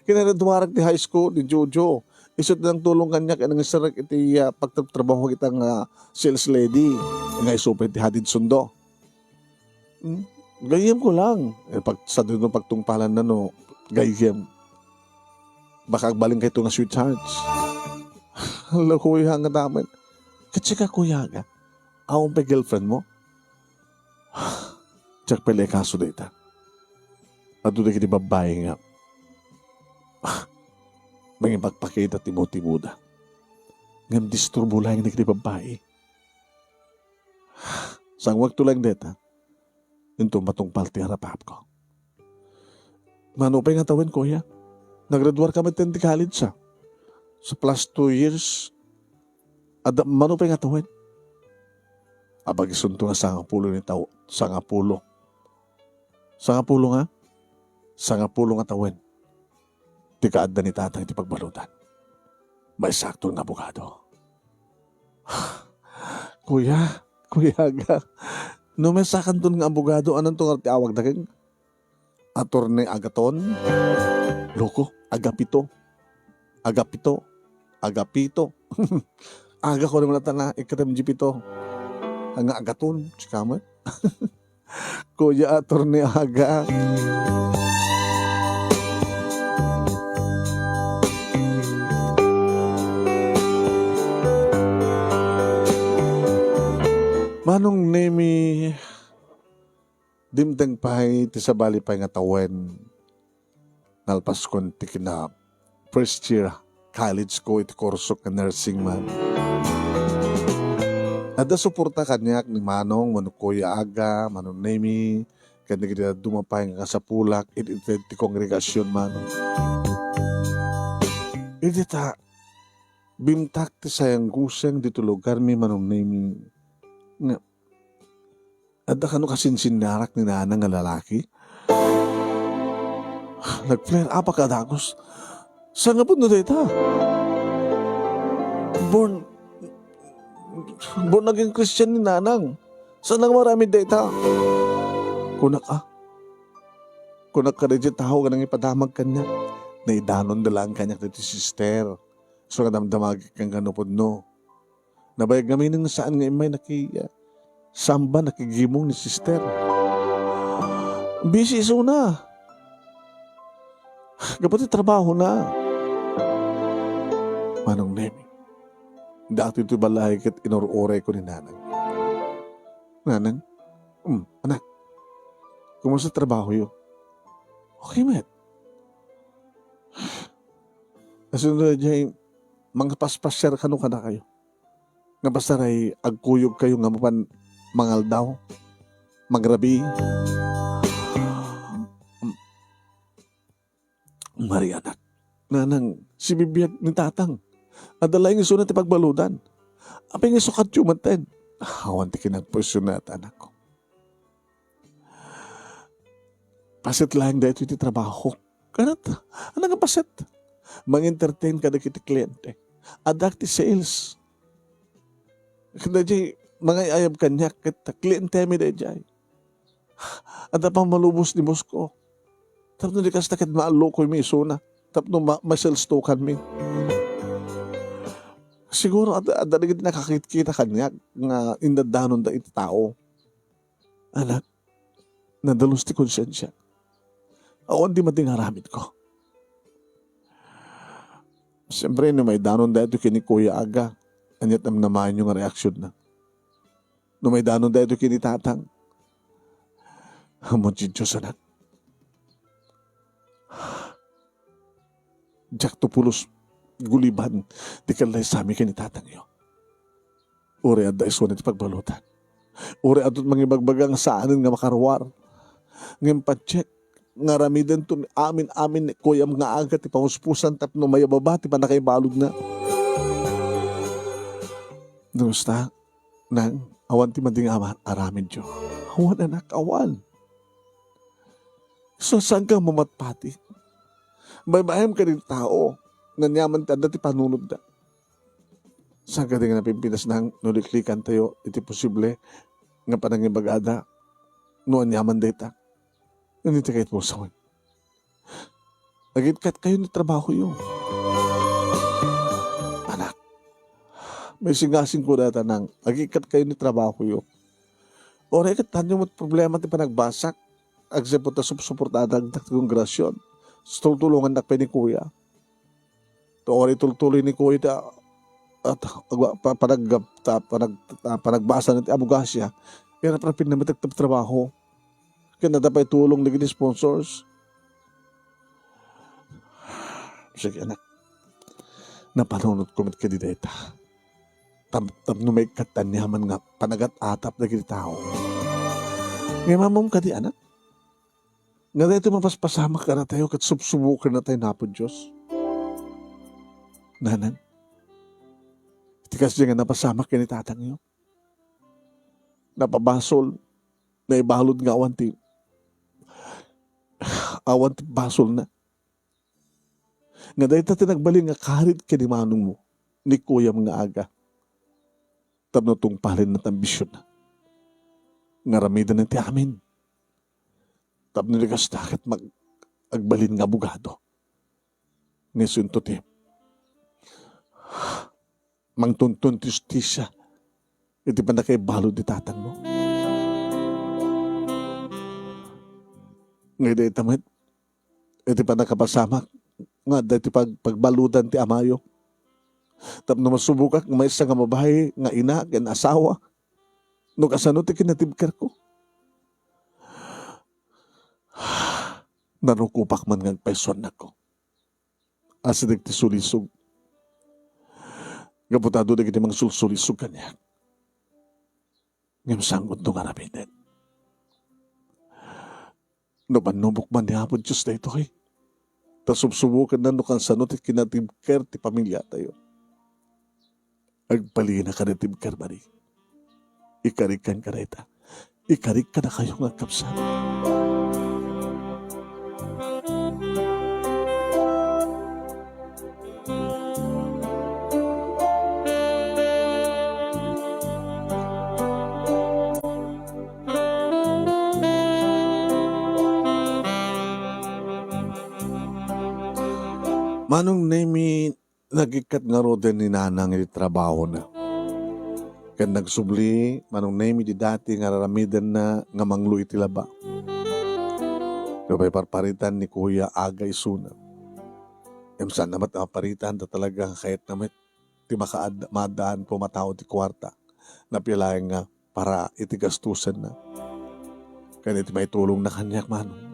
Kinaraduarak ti high school ni Jojo. Isu ti nangtulong kaniak, nangiserrek iti, ah, pagtratrabaho kita nga sales lady. Nga isu pay ti hatid sundo. Hmm? Gayyem ko lang. Eh, pag, sa dino pagtungpalan na, no, gayyem. Baka agbalin kayo nga sweethearts. Hala, kuya, nga damen. Ket sika, kuya, nga. Awan pay girlfriend mo? Diak pay la ikaso dayta. Adu dagiti babbai nga, ah, mangipakpakita ti motiboda. Ngem disturbo laeng dagiti babbai. Sangwakto laeng dayta. Inton matungpal ti arapapko. Mano pay nga tawen, kuya? Naggraduar ka met ti college, ah. Sa plus two years, adda, mano pay nga tawen? Abagisunto nga sangapulo ni taw-, sangapulo. Sangapulo nga? Sangapulo nga tawen. Ti kaadda ni tatang iti pagbaludan. Maisakto nga abogado. Kuya, Kuya Aga, no maisakanton nga abogado, ananto nga ti awagda ken? Attorney Agaton? Loko, Agapito. Agapito. Agapito. Aga ko naman ata na, ikatam di pito. Nga Agaton, sika met. Kuya Attorney Aga. Manong Nemi, dimteng pay ti sabali pay nga tawen. Nalpaskon ti kina first year college ko iti kurso nga nursing man. Adda suporta kaniak ni Manong, Manong Kuya Aga, Manong Nemi, ken dagiti dadduma pay nga kasapulak iti, iti, iti kongregasion, Manong. Iti ta, bimtak ti sayangguseng dito lugar mi, Manong Nemi. Nga, adda kano kasinsinnarak ni Nanang nga lalaki? Nag-flare up a kadagus. Sangapun no dayta? Born, born again Christian ni Nanang. Saan nga maramid dayta? Kunak, ah. Kunak kadaydi tao nga nangipadamag kaniak. Naidanon da lang kaniak daydi sister. So nga damdamagek ken kano pudno. Nabayag ngamin nga saan nga immay naki-, ah, samba, nakigimong ni sister. Busy isuna. Gapu ti trabaho na. Manong Nemi. Dati ito balay ket inur-uray ko ni Nanang. Nanang, "Hmm, anak. Kumusta trabahoyo? Okay met. Kasano daydiay mangpaspasiar kano kadakayo? Nga basta agkuyogkayo nga mapan mangaldaw, mangrabii. Maria, anak. Nanang, sibibiag ni tatang. Adda laeng isuna ti pagbaludan. Apay nga isukatyo manen? Awan ti kinapusyon na, anakko. Paset laeng daytoy ti trabaho. Kanat, ano nga paset? Mang-entertain kadagiti kliente. Adda ti sales. Kadaydiay, mangay-ayab kaniak, ket klientemi daydiay. Adda pammalubos ni boss ko. Tapno di kasta ket maallokoymi isuna. Tapno ma-, ma-sales tokenmi. Siguro adda, adda dagiti nakakitkita kaniak nga indaddanonda iti tao. Anak, nadalus ti konsiensiak. Awan ti mading aramidko. Siyempre, no maidanon daytoy ken ni Kuya Aga, ania ti namnamaenyo nga reaksionna? No maidanon daytoy ken ni Tatang, ammo ti Dios, anak. Diakto pulos guliban ti kallaysami ken ni tatangyo. Uray adda isuna ti pagbaludan. Uray adda mangibagbaga nga saanen nga makaruar. Ngem patiek nga aramidento amin-amin ni kuyam nga Aga ti pamuspusan tapno mayababa ti pannakaibaludna. Kumusta, nang, awan ti mading ama-, aramidyo? Awan, anak, awan. So, saan ka mamatpati? Baybayem kadagiti tao nga aniaman ti adda ti panunotda. Saan kadi nga napimpinas, nang, no liklikantayo iti posible nga panangibagada no aniaman dayta? Ania ti kayatmo sawen? Agikkat kayo ni trabahoyo. Anak, maisingasingko dayta, nang, agikkat kayo ni trabahoyo. Uray ket, tanyo met problema ti panagbasak. Agsipud ta supsuportaandak ti kongregasion. Tultulongandak pay ni Kuya. Ta uray tultuloy ni Kuya ta, at agwa-, pa-, panag-, ta-, panag-, ta-, panagbasa na ti abogasia, iraprapin na met ti trabaho. Ken adda pay tulong dagiti sponsors. Sige, anak. Napanunotko met kadi dayta. Tap-, tapno maikkat ti aniaman nga panagat-atap dagiti tao. Ngem ammom kadi, anak, nga daytoy mapaspasamak kadatayo ket subsuboken natayo ni Apo Dios. Nanang, iti kasdi nga napasamak ken ni tatangyo, napabasol, naibalud nga awan ti, awan ti basolna. Nga dayta ti nagbalin nga karit ken ni manongmo, ni kuyam nga Aga. Tapno tungpalen na ti ambisionna. Nga aramiden ti amin. Tapno di kasta ket mag-, agbalin nga abogado. Nga isunto ti mangtuntun ti hustisia iti pannakaibalud ti tatangmo. Nga dayta met, iti pannakapasamak nga adda iti pag-, pagbaludan ti amayo. Tapno masubokak nga maysa nga babai nga ina ken asawa, no kasano ti kinatibkerko. Narukopak man nga agpaysuannakko. Asideg ti sulisog. Gapu ta adu dagiti mangsulsulisog kaniak. Ngem saan nga aramiden? No pannubok man ni Apo Dios daytoy, ta subsubokenna no kasano ti kinatibker ti pamiliatayo. Agbalina kadayta ti agkarmari. Ikarikkan kadayta. Ikarik kadakayo nga agkabsat. Manong Nemi, nagikkat ngaruden ni Nanang iti trabahona. Ken nagsubli, Manong Nemi, ti dati nga araramidenna nga manglo iti laba. Nupay parparitan ni Kuya Aga isuna. Ngem saanna met a maparitan, ta talaga nga kayatna met ti makaad-, maaddaan pay a matao ti kuarta. Napia laeng nga para iti gastusenna. Ken iti maitulongna kaniak, Manong,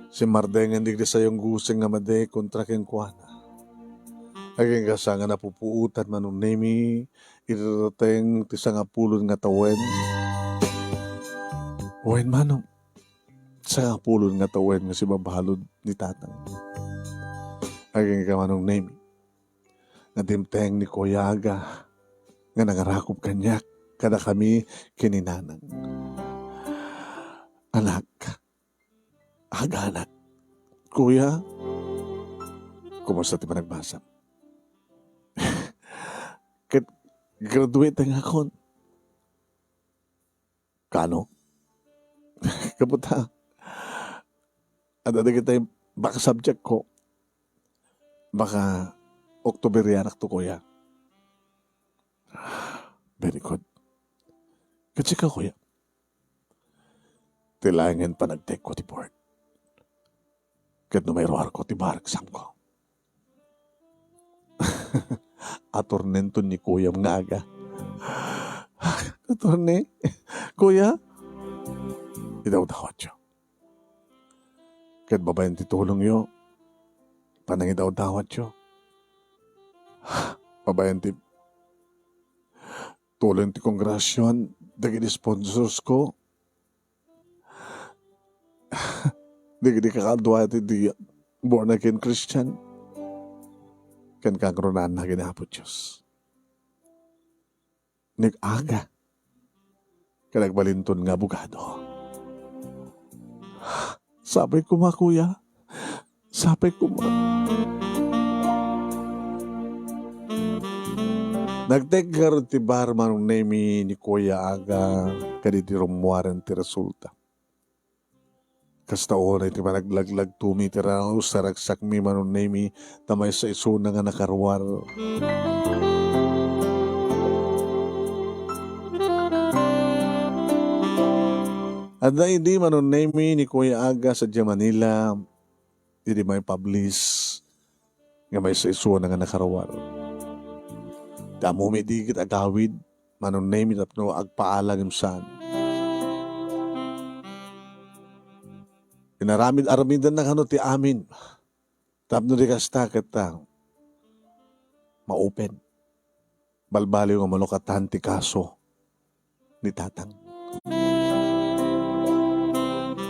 simmardengen dagiti sayonggusen nga madi kontra kenkuana. Agingga sa nga napupuotan, Manong Nemi, iti dateng ti sangapulo nga tawen. Wen, Manong, sangapulo nga tawen nga sibabalud ni Tatang. Agingga, Manong Nemi, nga dimteng ni Kuya Aga nga nangarakop kaniak kadakami ken ni Nanang. Anak, Aga, anak. Kuya, kumusta ti panagbasam? Ket graduate ngakon. Kano? Kaputa. Adda dagiti back subject ko. Baka Octoberianak to, Kuya. Very good. Ket sika, Kuya? Ti laengen panagtekko ti board. Ket no mairuarko ti bar exam ko. Atornenton ni Kuyam nga Aga. Atorne, Kuya, idawdawatyo. Ket babaen ti tulongyo, panangidawdawatyo. Babaen ti tulong ti kongregasyon, dagiti sponsors ko, dagiti kakadua ti di born again Christian, ken kangrunaanna ken Apo Dios. Nag-aga. Ket agbalinton nga abogado. Sapay koma, Kuya. Sapay koma. Nagtekkar ti bar Manong Nemi ni Kuya Aga, ket idi rummuaren ti resulta. Kasta unay ti panaglaglag to mi ti raos, saragsakmi Manong Nemi, ta maysa isuna nga nakaruar. Adda idi Manong Nemi ni Kuya Aga sadiay Manila, idi maipublish nga maysa isuna nga nakaruar. Ti ammom idi ket agawid, Manong Nemi, tapno agpaalam ngem saan. Inaramid-aramidanna kano ti amin. Tapno di kasta ket, ah, ma-open. Balbaliw nga malukatan ti kaso ni Tatang.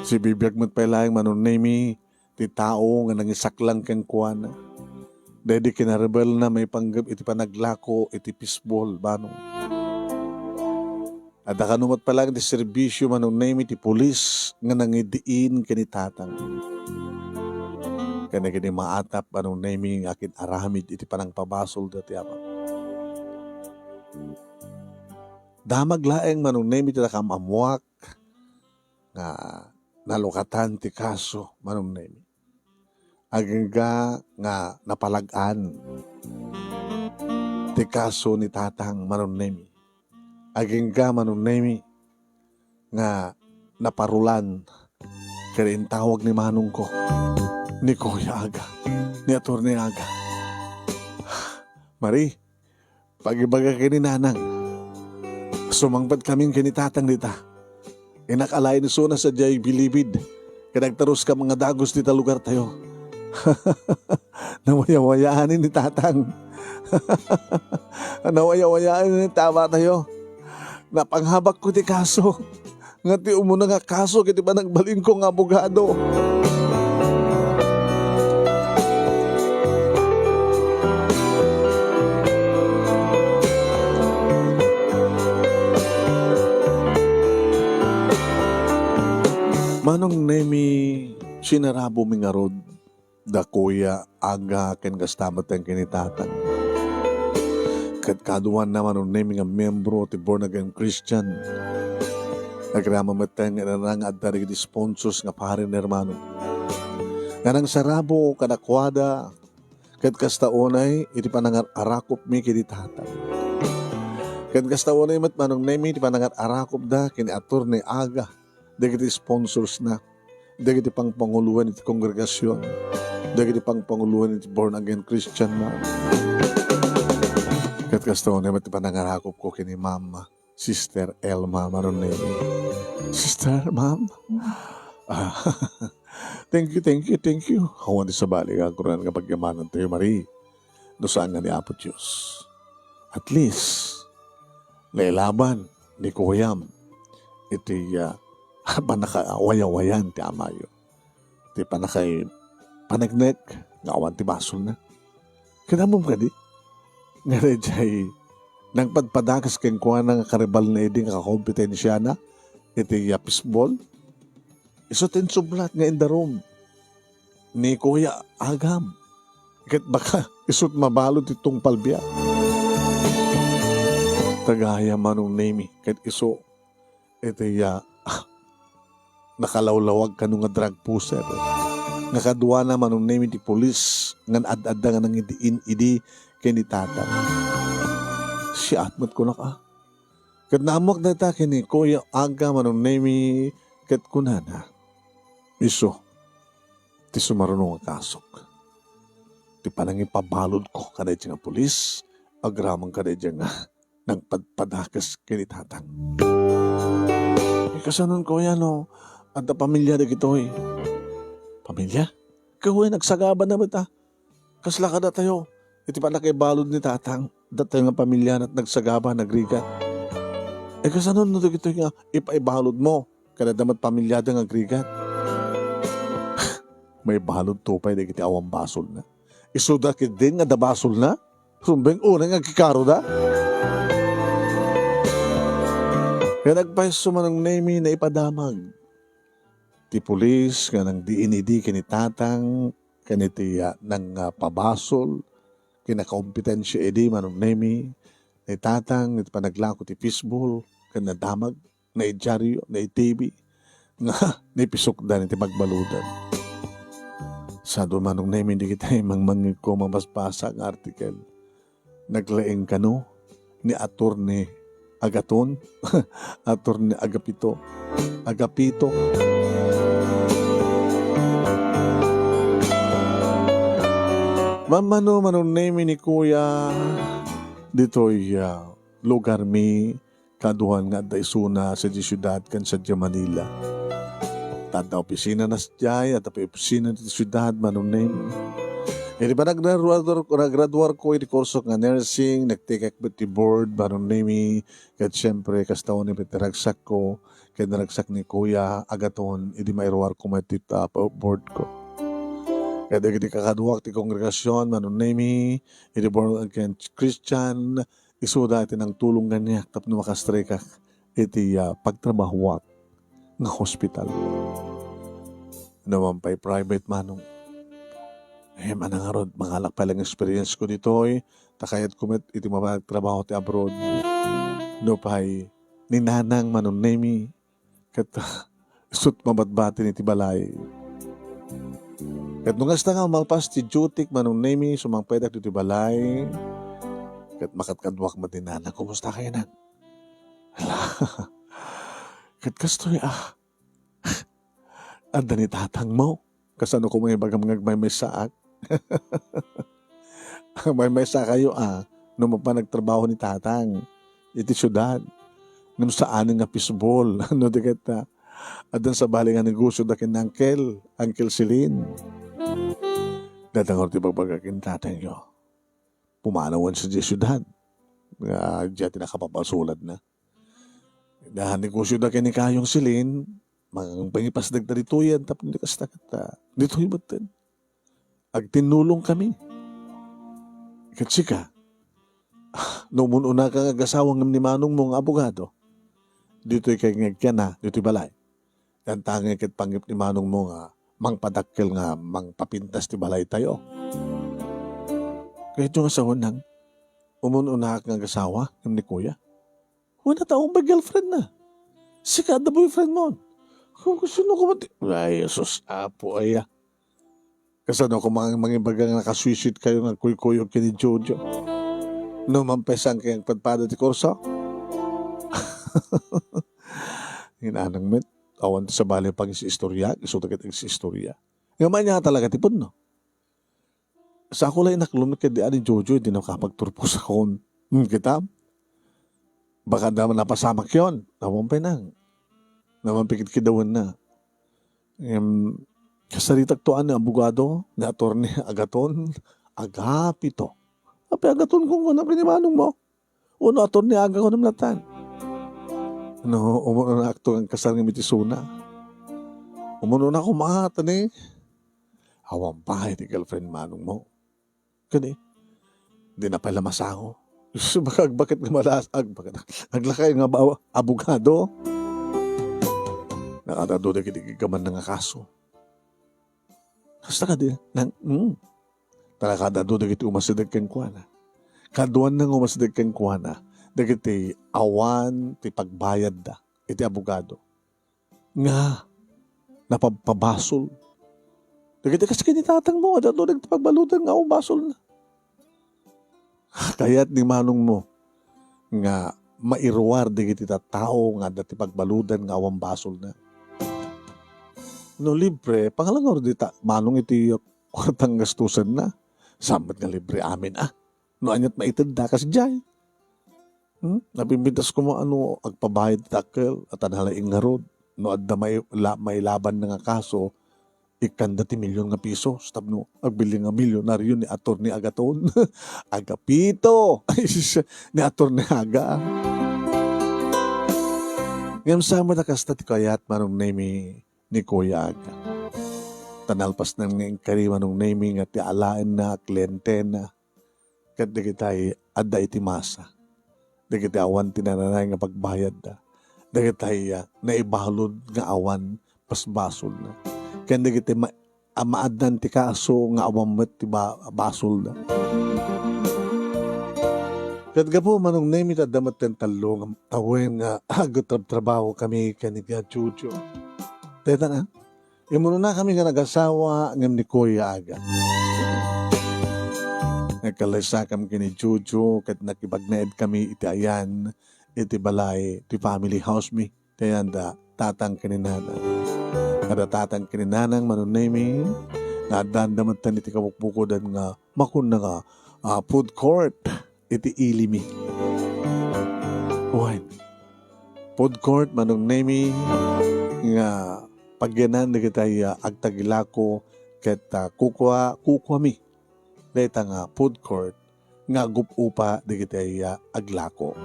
Sibibiag met pay laeng Manong Nemi ti tao nga nangisaklang kenkuana. Daydi kinarebelna maipanggep iti panaglako iti fishball, Manong. Adda kano met pay laeng ti serbisio Manong Nemi ti pulis nga nangidiin ken ni Tatang. Ken dagiti maatap Manong Nemi nga akin-aramid iti panangpabasolda ti Ama. Damag laeng Manong Nemi ti nakaam-ammoak nga nalukatan ti kaso Manong Nemi. Agingga nga napalag-an ti kaso ni Tatang Manong Nemi. Agingga Manong Nemi nga naparulan ken intawag ni manongko, ni Kuya Aga, ni Attorney Aga. Mari, pagibaga ken ni Nanang. Sumangpet kamin ken ni Tatang dita. Innak alaen isuna sadiay bilibid, ket agtaruskam nga dagus dita lugartayo. Nawayawayaan ni Tatang. Nawayawayaan ni Tatang. Napanghabakko ti kaso. Nga ti umuna nga kaso iti panagbalinko nga abogado. Manong Nemi, sinarabomi ngarud da Kuya Aga ken kasta met ken ni Tatang. Ket kaduana Manong Nemi nga miyembro ti Born Again Christian. Agraman met nga inarang adda dagiti sponsors nga pari ni hermano. Nga nangsarabo kadakuada, ket kasta unay iti panangar-arakopmi ken ni Tatang. Ket kasta unay met Manong Nemi iti panangar-arakopda ken ni Attorney Aga. Dagiti sponsors na, dagiti pangpanguloen iti kongregasion, dagiti pangpanguloen iti born again Christian na. Ket kasta unay met ti panangarakopko ken ni Mama, Sister Elma Maronelli. Sister, ma'am. Ah, thank you, thank you, thank you. Awan ti sabali nga aguran nga pagyamanan tayo, Marie. No saan nga ni Apo Diyos. At least, nailaban ni Kuyam iti, ah, panakawayawayan ti amayo. Ti panakay paneknek nga awan ti basolna. Kinammom kadi? Nga daydiay nangpadpadakes kenkuana nga karibalna idi nga kakompetensiana iti, ah, fishball. Isu ti insublat nga indarum ni Kuya Agam. Ket baka isut mabalud ti tungpal biag. Tagaya Manong Nemi, ket isu iti, ah, nakalawlawag kano nga drug pusher. Nga kaduana Manong Nemi ti pulis nga ad-adda nga nangidiin idi ken ni Tatang. Siak met kunak, ah. Ket naammoak dayta ken ni Kuya Aga Manong Nemi ket kunana, "Isu ti sumaruno nga kasok. Ti panangipabaludko kadaydi nga pulis, agraman kadaydi nga nangpadpadakes ken ni Tatang." Eh, kasanon, Kuya, no adda pamilia dagitoy? Pamilia? Kawen, nagsagaba na met, ah. Kasla kadatayo iti pannakaibalud ni Tatang. Datayo nga pamilia na't nagsagaba, nagrigat. Eh, kasanon no dagitoy nga ipaibalud mo? Kada damat pamiliada nga agrigat. Maibalud to pay dagiti awan basolna. Isuda ketdin nga adda basolna? Rumbeng unay nga agkikaroda? Kaya nagpayso Manong Nemi naipadamag ti pulis nga nangdiin idi ken ni Tatang ken iti, ah, nang, ah, pabasol, kinakakompetensia idi Manong Nemi ni Tatang iti panaglako ti fishball ken nadamag. Naidiario, naitibi, nga naipisukdan iti magbaludan. Sadu Manong Nemi dagiti mangmangngegko mabasbasa nga artikel. Naglaing kano ni Attorney Agaton, Attorney Agapito, Agapito. Mammano Manong Nemi ni Kuya ditoy, ah, lugar mi, kaduan nga adda isuna sadiay siudad ken sadiay Manila. Ta adda opisina na sadiay, adda pay opisina ti siudad, Manong Nemi. Idi panagraduar-, nagraduarko iti kurso nga nursing, nagtekak met ti board, Manong Nemi, ket siempre, kasta unay met ti ragsakko, ket naragsak ni Kuya Agaton, idi mairuarko met ti, ah, boardko. Ket dagiti kakaduak ti kongregasion, Manong Nemi, idi born again Christian, isuda ti nangtulong kaniak tapno makastrekak iti, ah, pagtrabahoak nga hospital. No man pay private, Manong. Eh, manangarud, mangalak pay lang experience ko ditoy, ta kayatko met iti mapagtrabaho ti abroad. No pay, ni Nanang Manong Nemi, ket isut mabatbatin iti balay. Ket no kasta nga malpas ti dutyk Manong Nemi, sumangpetak ditoy balay, ket makadkaduak met ni Nanang. Kumusta kayo, Nang? Hala, ket kastoy, ah, adda ni Tatangmo. Kasano koma ibagam nga agmaymaysaak? Agmaymaysa kayo, ah, no mapan nagtrabaho ni Tatang iti siudad. Ngem saanen nga fishball. No di ket, ah, addan sabali nga negosio da ken Uncle, Uncle Celine. Dayta ngarud ti ibagbaga ken tatangyo. Pumanawen sadiay siudad. Nga, diay ti nakapapasulad na. Da negosio da ken ni Kayong Celine, mangpangipasdek da ditoyen, tapno di kasta ket, ah, ditoy metten. Agtinnulong kami. Ket sika, no umun-una ka nga agasawa ngem ni manongmo nga abogado, ditoy kay nga agkiana, ditoy balay. Yan tangay ket panggep ni manongmo nga mangpadakkel nga mangpapintas ti balay tayo. Kayatyo nga sawen, Nang, umun-unaak nga agasawa ngem ni Kuya. Wen, ta awan pay girlfriend na. Sika, adda boyfriend mo. Kung gusto no kumati-, ay, Jesus, Apo, aya. Kasano ko mang-, mangibaga nga nakaswisit kayo nga kuykuyog ken ni Jojo? No man pay saan kayo agpadpada ti kurso? Inanang met, awan ti sabali pag-istorya, isu ta ket ag-istorya. Nga manya talaga ti punno. Sa ako la inaklon ket di ani Jojo, di nakapagturpos akon. Hmm, kita? Baka da napasamak yon. Awan pay nang. Naman pikit kidawenna. Em, kasaritak to a ni abogado, ni Attorney Agaton, Agapito. Apay Agaton kung ano, kini manong mo? Uno, Attorney Aga ko namlatan. No, umuno na akto ang kasar nga mitisuna. Umuno na ako maata ni. Awan pa, iti girlfriend manong mo. Kadi, di na pala masango. Sus, baka agbaket nga malas, agbaket, aglakay nga ba-, abogado. Nakadado dagiti gaman nga kaso. Hasta kadi, nang, mm. Talakadado dagiti umasideg kenkuana. Kaduan nga umasideg kenkuana, dagiti awan ti pagbayadda iti abogado. Nga napabpabasol. Dagiti kas kini tatang mo, adda dagiti pagbaludan nga awan basolna. Kayat ni manong mo nga mairuar dagiti tattao nga adda ti pagbaludan nga awan basolna. No libre, pangalangaw di ta-, manong iti kwartang gastusenna. Sammet nga libre amin, ah. No aniat maitedda, kas jay. Hmm? Napimpintas koma ano, agpabayad ti dakkel, at anhala ingarod. No adda mai-, la-, mailaban na nga kaso, ikkanda ti milyon nga piso. Tapno, agbilin nga milyonaryo ni Attorney Agaton. Agapito! Ay, sus, ni Attorney Aga. Ngem sa met a kasta ti kayat, Manong Nemi, ni Kuya Aga. Ta nalpasnan nga inkari, Manong Nemi, nga ti alaenna, klientena, ket dagitay adda iti masa. Dagiti awan ti nananay nga pagbayadda. Dagitay, ah, naibalud nga awan basbasolna. Ken dagiti ma-, a maaddan ti kaso nga awan met ti ba-, basolda. Ket gapu, Manong Nemi, ta adda met ti tallo nga tawen nga agtrabtrabaho kami ken ni Kuya Jojo. Dayta na, immunona kami nga nagasawa ngem ni Kuya Aga. Nagkallaysakam ken ni Jojo ket nakibagnaed kami iti ayan iti balay ti family house mi. Ti ayanda tatang ken ni nanang. Adda tatang ken ni nanang, Manong Nemi, nga addanda metten iti kabukbukodan nga makuna nga, ah, food court iti ili mi. Wen, food court, Manong Nemi, nga pagyanan dagitay, ah, agtagilako ket, ah, kukua-, kukuami dayta nga food court nga agup-upa dagiti, ah, aglako.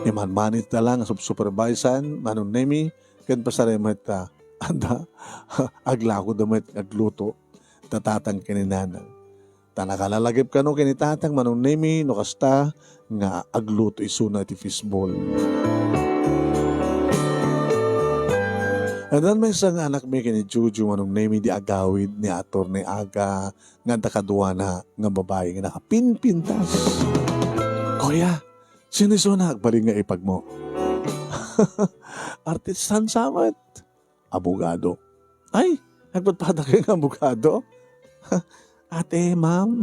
Imanmanitda la nga sup-, supervisan, Manong Nemi, ken pasarem met, ah, adda, aglakoda met agluto. Ta tatang ken ni nanang. Ta nakalalagip kano ken ni tatang, Manong Nemi, no kasta, nga agluto isuna iti fishball. Addan maysa nga anakmi ken ni Jojo, Manong Nemi, di agawid ni Attorney Aga, nga adda kaduana nga babai nga nakapinpintas. "Kuya, sino isuna?" agbalin nga ipagmo. "Artisan sa met." "Abogado." "Ay, nagpadpada kayo nga abogado?" "Ate, ma'am."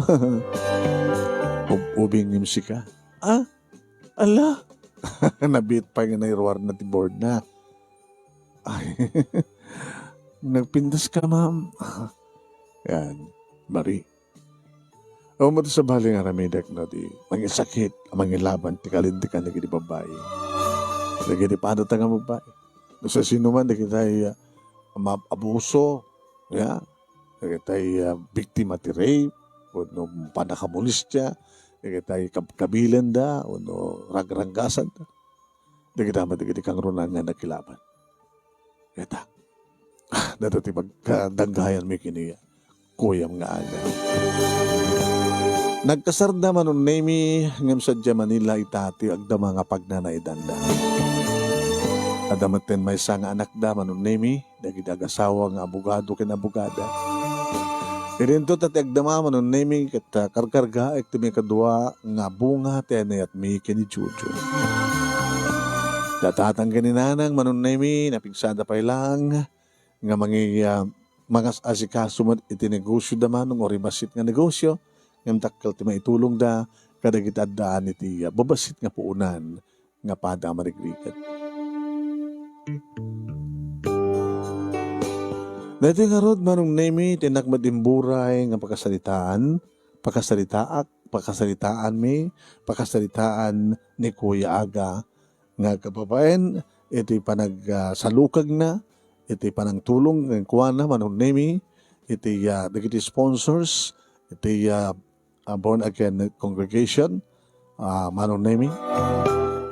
Ub-ubing ngem sika. "Ah, ala." Nabiit pay nga nairuarna ti board na. "Ay, nagpintas ka, ma'am." Yan, Marie. Awan met sabali nga aramidek no di mangisakit a mangilaban ti kalintegan dagiti babbai. Dagiti padata nga babbai. No sasinoman dagitay, ah, maabuso, ya, dagitay, ah, biktima ti rape, wenno pannakamolestia, dagitay kabkabilenda, wenno ragranggasanda. Dagita met dagiti kangrunaan nga nakilaban. Ita. Ah, dayta ti pagkadanggayanmi ken ni kuyam nga Aga. Nagkasarda, Manong Nemi, ngem sadiay Manila ita ti agdama nga pagnanaedanda. Adda metten maysa nga anakda, Manong Nemi, dagiti agasawa nga abogado ken abogada. Idinto ta ti agdama, Manong Nemi, ket, ah, karkargaek ti maikadua nga bunga ti anayatmi ken ni Jojo. Tatang ken ni nanang, Manong Nemi, napigsada pay laeng nga mangi-, ah, mangas-asikaso met iti negosio da manong, uray bassit nga negosio, ngem dakkel ti maitulongda kadagiti addaan iti, ah, babassit nga puonan nga pada a marigrigat. Daytoy ngarud, Manong Nemi, ti innak met imburay nga pakasaritaan, pakasaritaak, pakasaritaanmi, pakasaritaan ni Kuya Aga, nga agkababain, iti panag, ah, salukagna, iti panangtulong kenkuana, Manong Nemi, iti, ah, dagiti sponsors, iti, ah, ah, born again congregation, ah, Manong Nemi,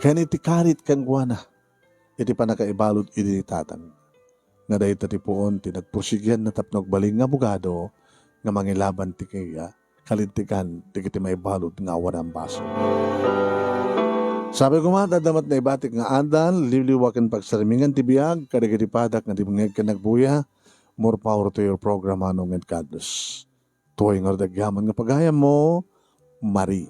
ken iti karit kenkuana, iti pannakaibalud iti tatang. Nga dayta ti puon ti nagpursigianna tapno agbalin nga abogado nga mangilaban ti kaya kalintegan dagiti maibalud nga awanan basol. Sabi ko met, adda met naibatik nga adal, liwliwa ken pagsarmingan ti biag, kadagiti padak nga dumngeg ken nagbuya, more power to your program, Manong, and God bless. Tuay ngarud agyaman nga pagayammo, Marie.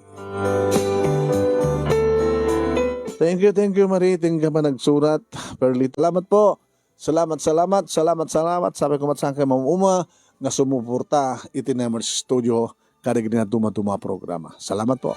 Thank you, thank you, Marie. Thank you, panagsurat. Perlita, salamat po. Salamat, salamat, salamat, salamat. Sabi ko met saan kayo mamuma nga sumuporta iti Nemers Studio kadagiti nga dumaduma a programa. Salamat po.